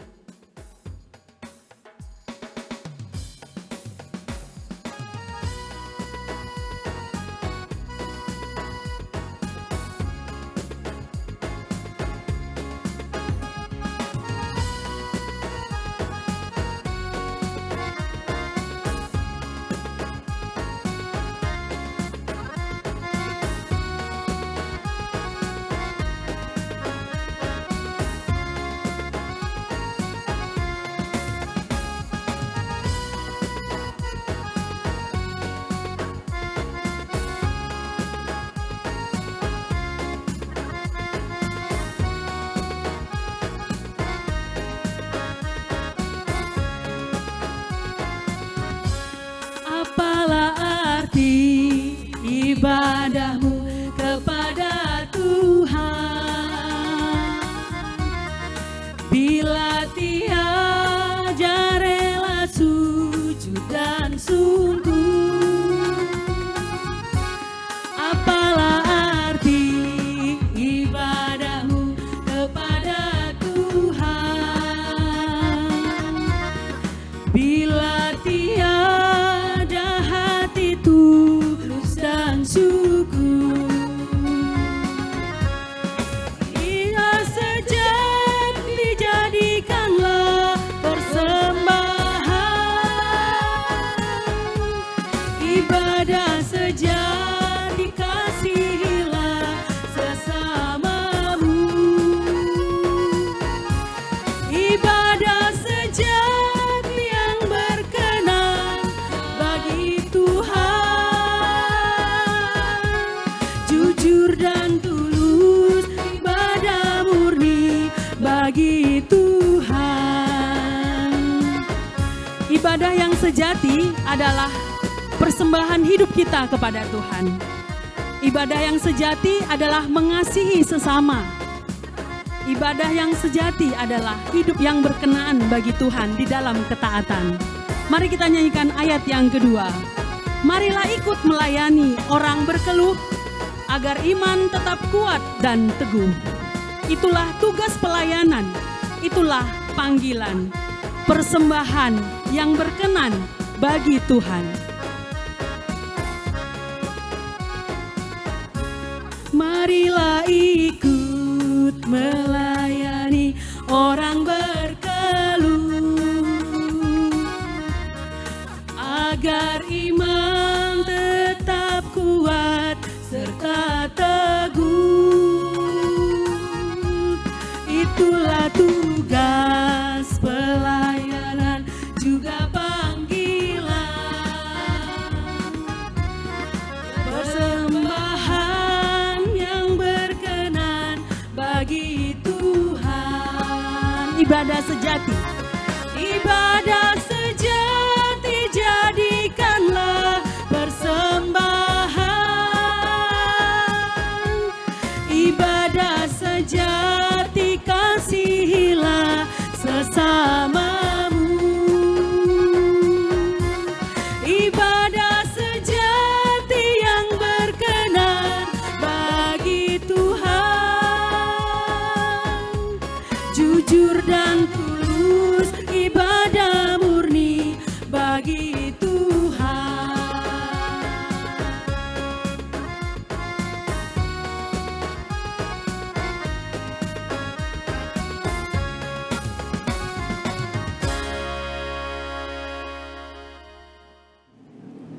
arti ibadahmu kepada Tuhan? Bila tiada rela, sujud dan sungguh, apalah arti ibadahmu kepada Tuhan? Bila tiada hati tulus dan syukur, ia sejak dijadikanlah persembahan. Ibadah sejati, kasihilah sesamamu. Ibadah sejati yang berkenan bagi Tuhan. Jujur dan tulus, ibadah murni bagi Tuhan. Ibadah yang sejati adalah persembahan hidup kita kepada Tuhan. Ibadah yang sejati adalah mengasihi sesama. Ibadah yang sejati adalah hidup yang berkenan bagi Tuhan di dalam ketaatan. Mari kita nyanyikan ayat yang kedua. Marilah ikut melayani orang berkeluh, agar iman tetap kuat dan teguh. Itulah tugas pelayanan, itulah panggilan, persembahan yang berkenan bagi Tuhan. Marilah ikut melayani orang berkeluh, agar iman tetap kuat serta teguh. Itulah tugas pelayanan, juga panggilan, persembahan yang berkenan bagi Tuhan. Ibadah sejati, ibadah sejati, jadikanlah persembahan. Ibadah sejati, kasihilah sesamamu. Ibadah sejati yang berkenan bagi Tuhan. Jujur dan tulus, ibadah murni bagi Tuhan.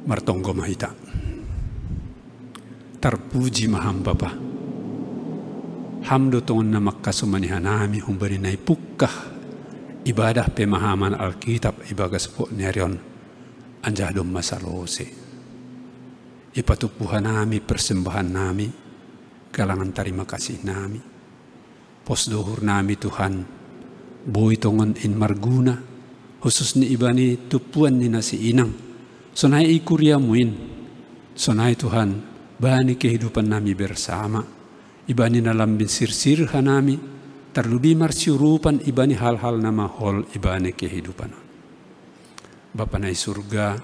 Martonggo ma hita. Tarpuji ma Ham Bapa. Ham do tongon na mangkasomani hanami humbani na ipungkah ibadah pemahaman Alkitab ibagas pok ni ari on, anjaha domma salose. Ipatumpu hanami persembahan nami, galangan tarima kasih nami. Pos do uhur nami Tuhan, boi tongon in marguna, khusus ni ibani tumpuan ni na siinang, sonai i kuriamu in, sonai Tuhan, bani kehidupan nami bersama, ibani na lambin sirsir hanami, tarlubi marsiurupan ibani hal-hal na mahol ibani kehidupan on. Bapa na i surga,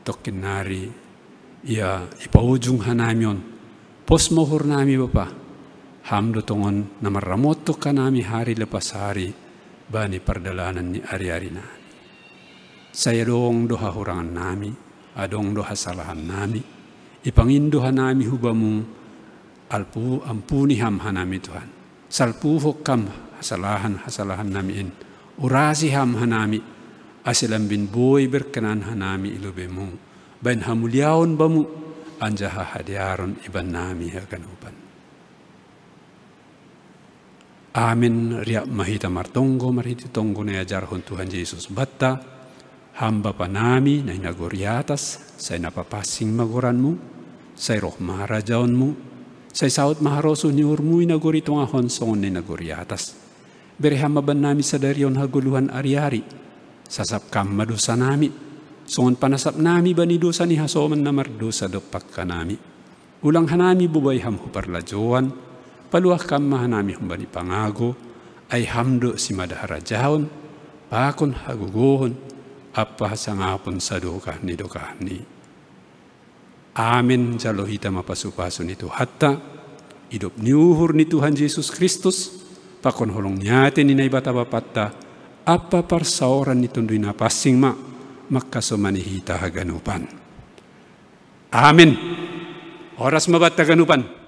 tongkin nari, ia ipaujung hanami on, pos ma uhur nami Bapa, Ham do tongon na marramothon hanami hari lepas hari, bani pardalanan ni ari-ari nami. Sai adong do hahurangan nami, adong do hasalahan nami, ipangindo hanami hu Bamu, alpu, ampuni Ham hanami Tuhan. Salpuhon Ham hasalahan-hasalahan nami in, urasi Ham hanami, ase lambin boi berkenan hanami i lobeiMu, bahen hamuliaon Bamu, anjaha hadearon iban nami haganupan. Amen. Riap ma hita martonggo marhite tonggo na iajarhon Tuhan Jesus banta. Ham Bapa nami na i nagori atas, sai na papansing ma goranMu, sai roh ma harajaonMu, sai saut ma harosuh ni uhurMu i nagori tongah on songon na i nagori atas. Bere Ham ma bannami sadari on hagoluhan ari-ari, sasap Ham ma dosa nami, songon panasap nami bani dosa ni hasoman na mardosa dompak hanami. Ulang hanami bobai ham hu parlajouan, paluah kam ma hanami humbani pangago, ai ham do simada harajaon, pakon hagogohon, ampa hasangapon sadokah ni dokahni. Amen. Jalo hita ma pasupasu ni Tuhanta, idop ni uhur ni Tuhan Jesus Kristus, pakon holong ni ate ni Naibata Bapanta, ampa parsaoran ni Tonduy Napansing ma mangkasomani hita haganupan. Amen. Horas ma banta haganupan.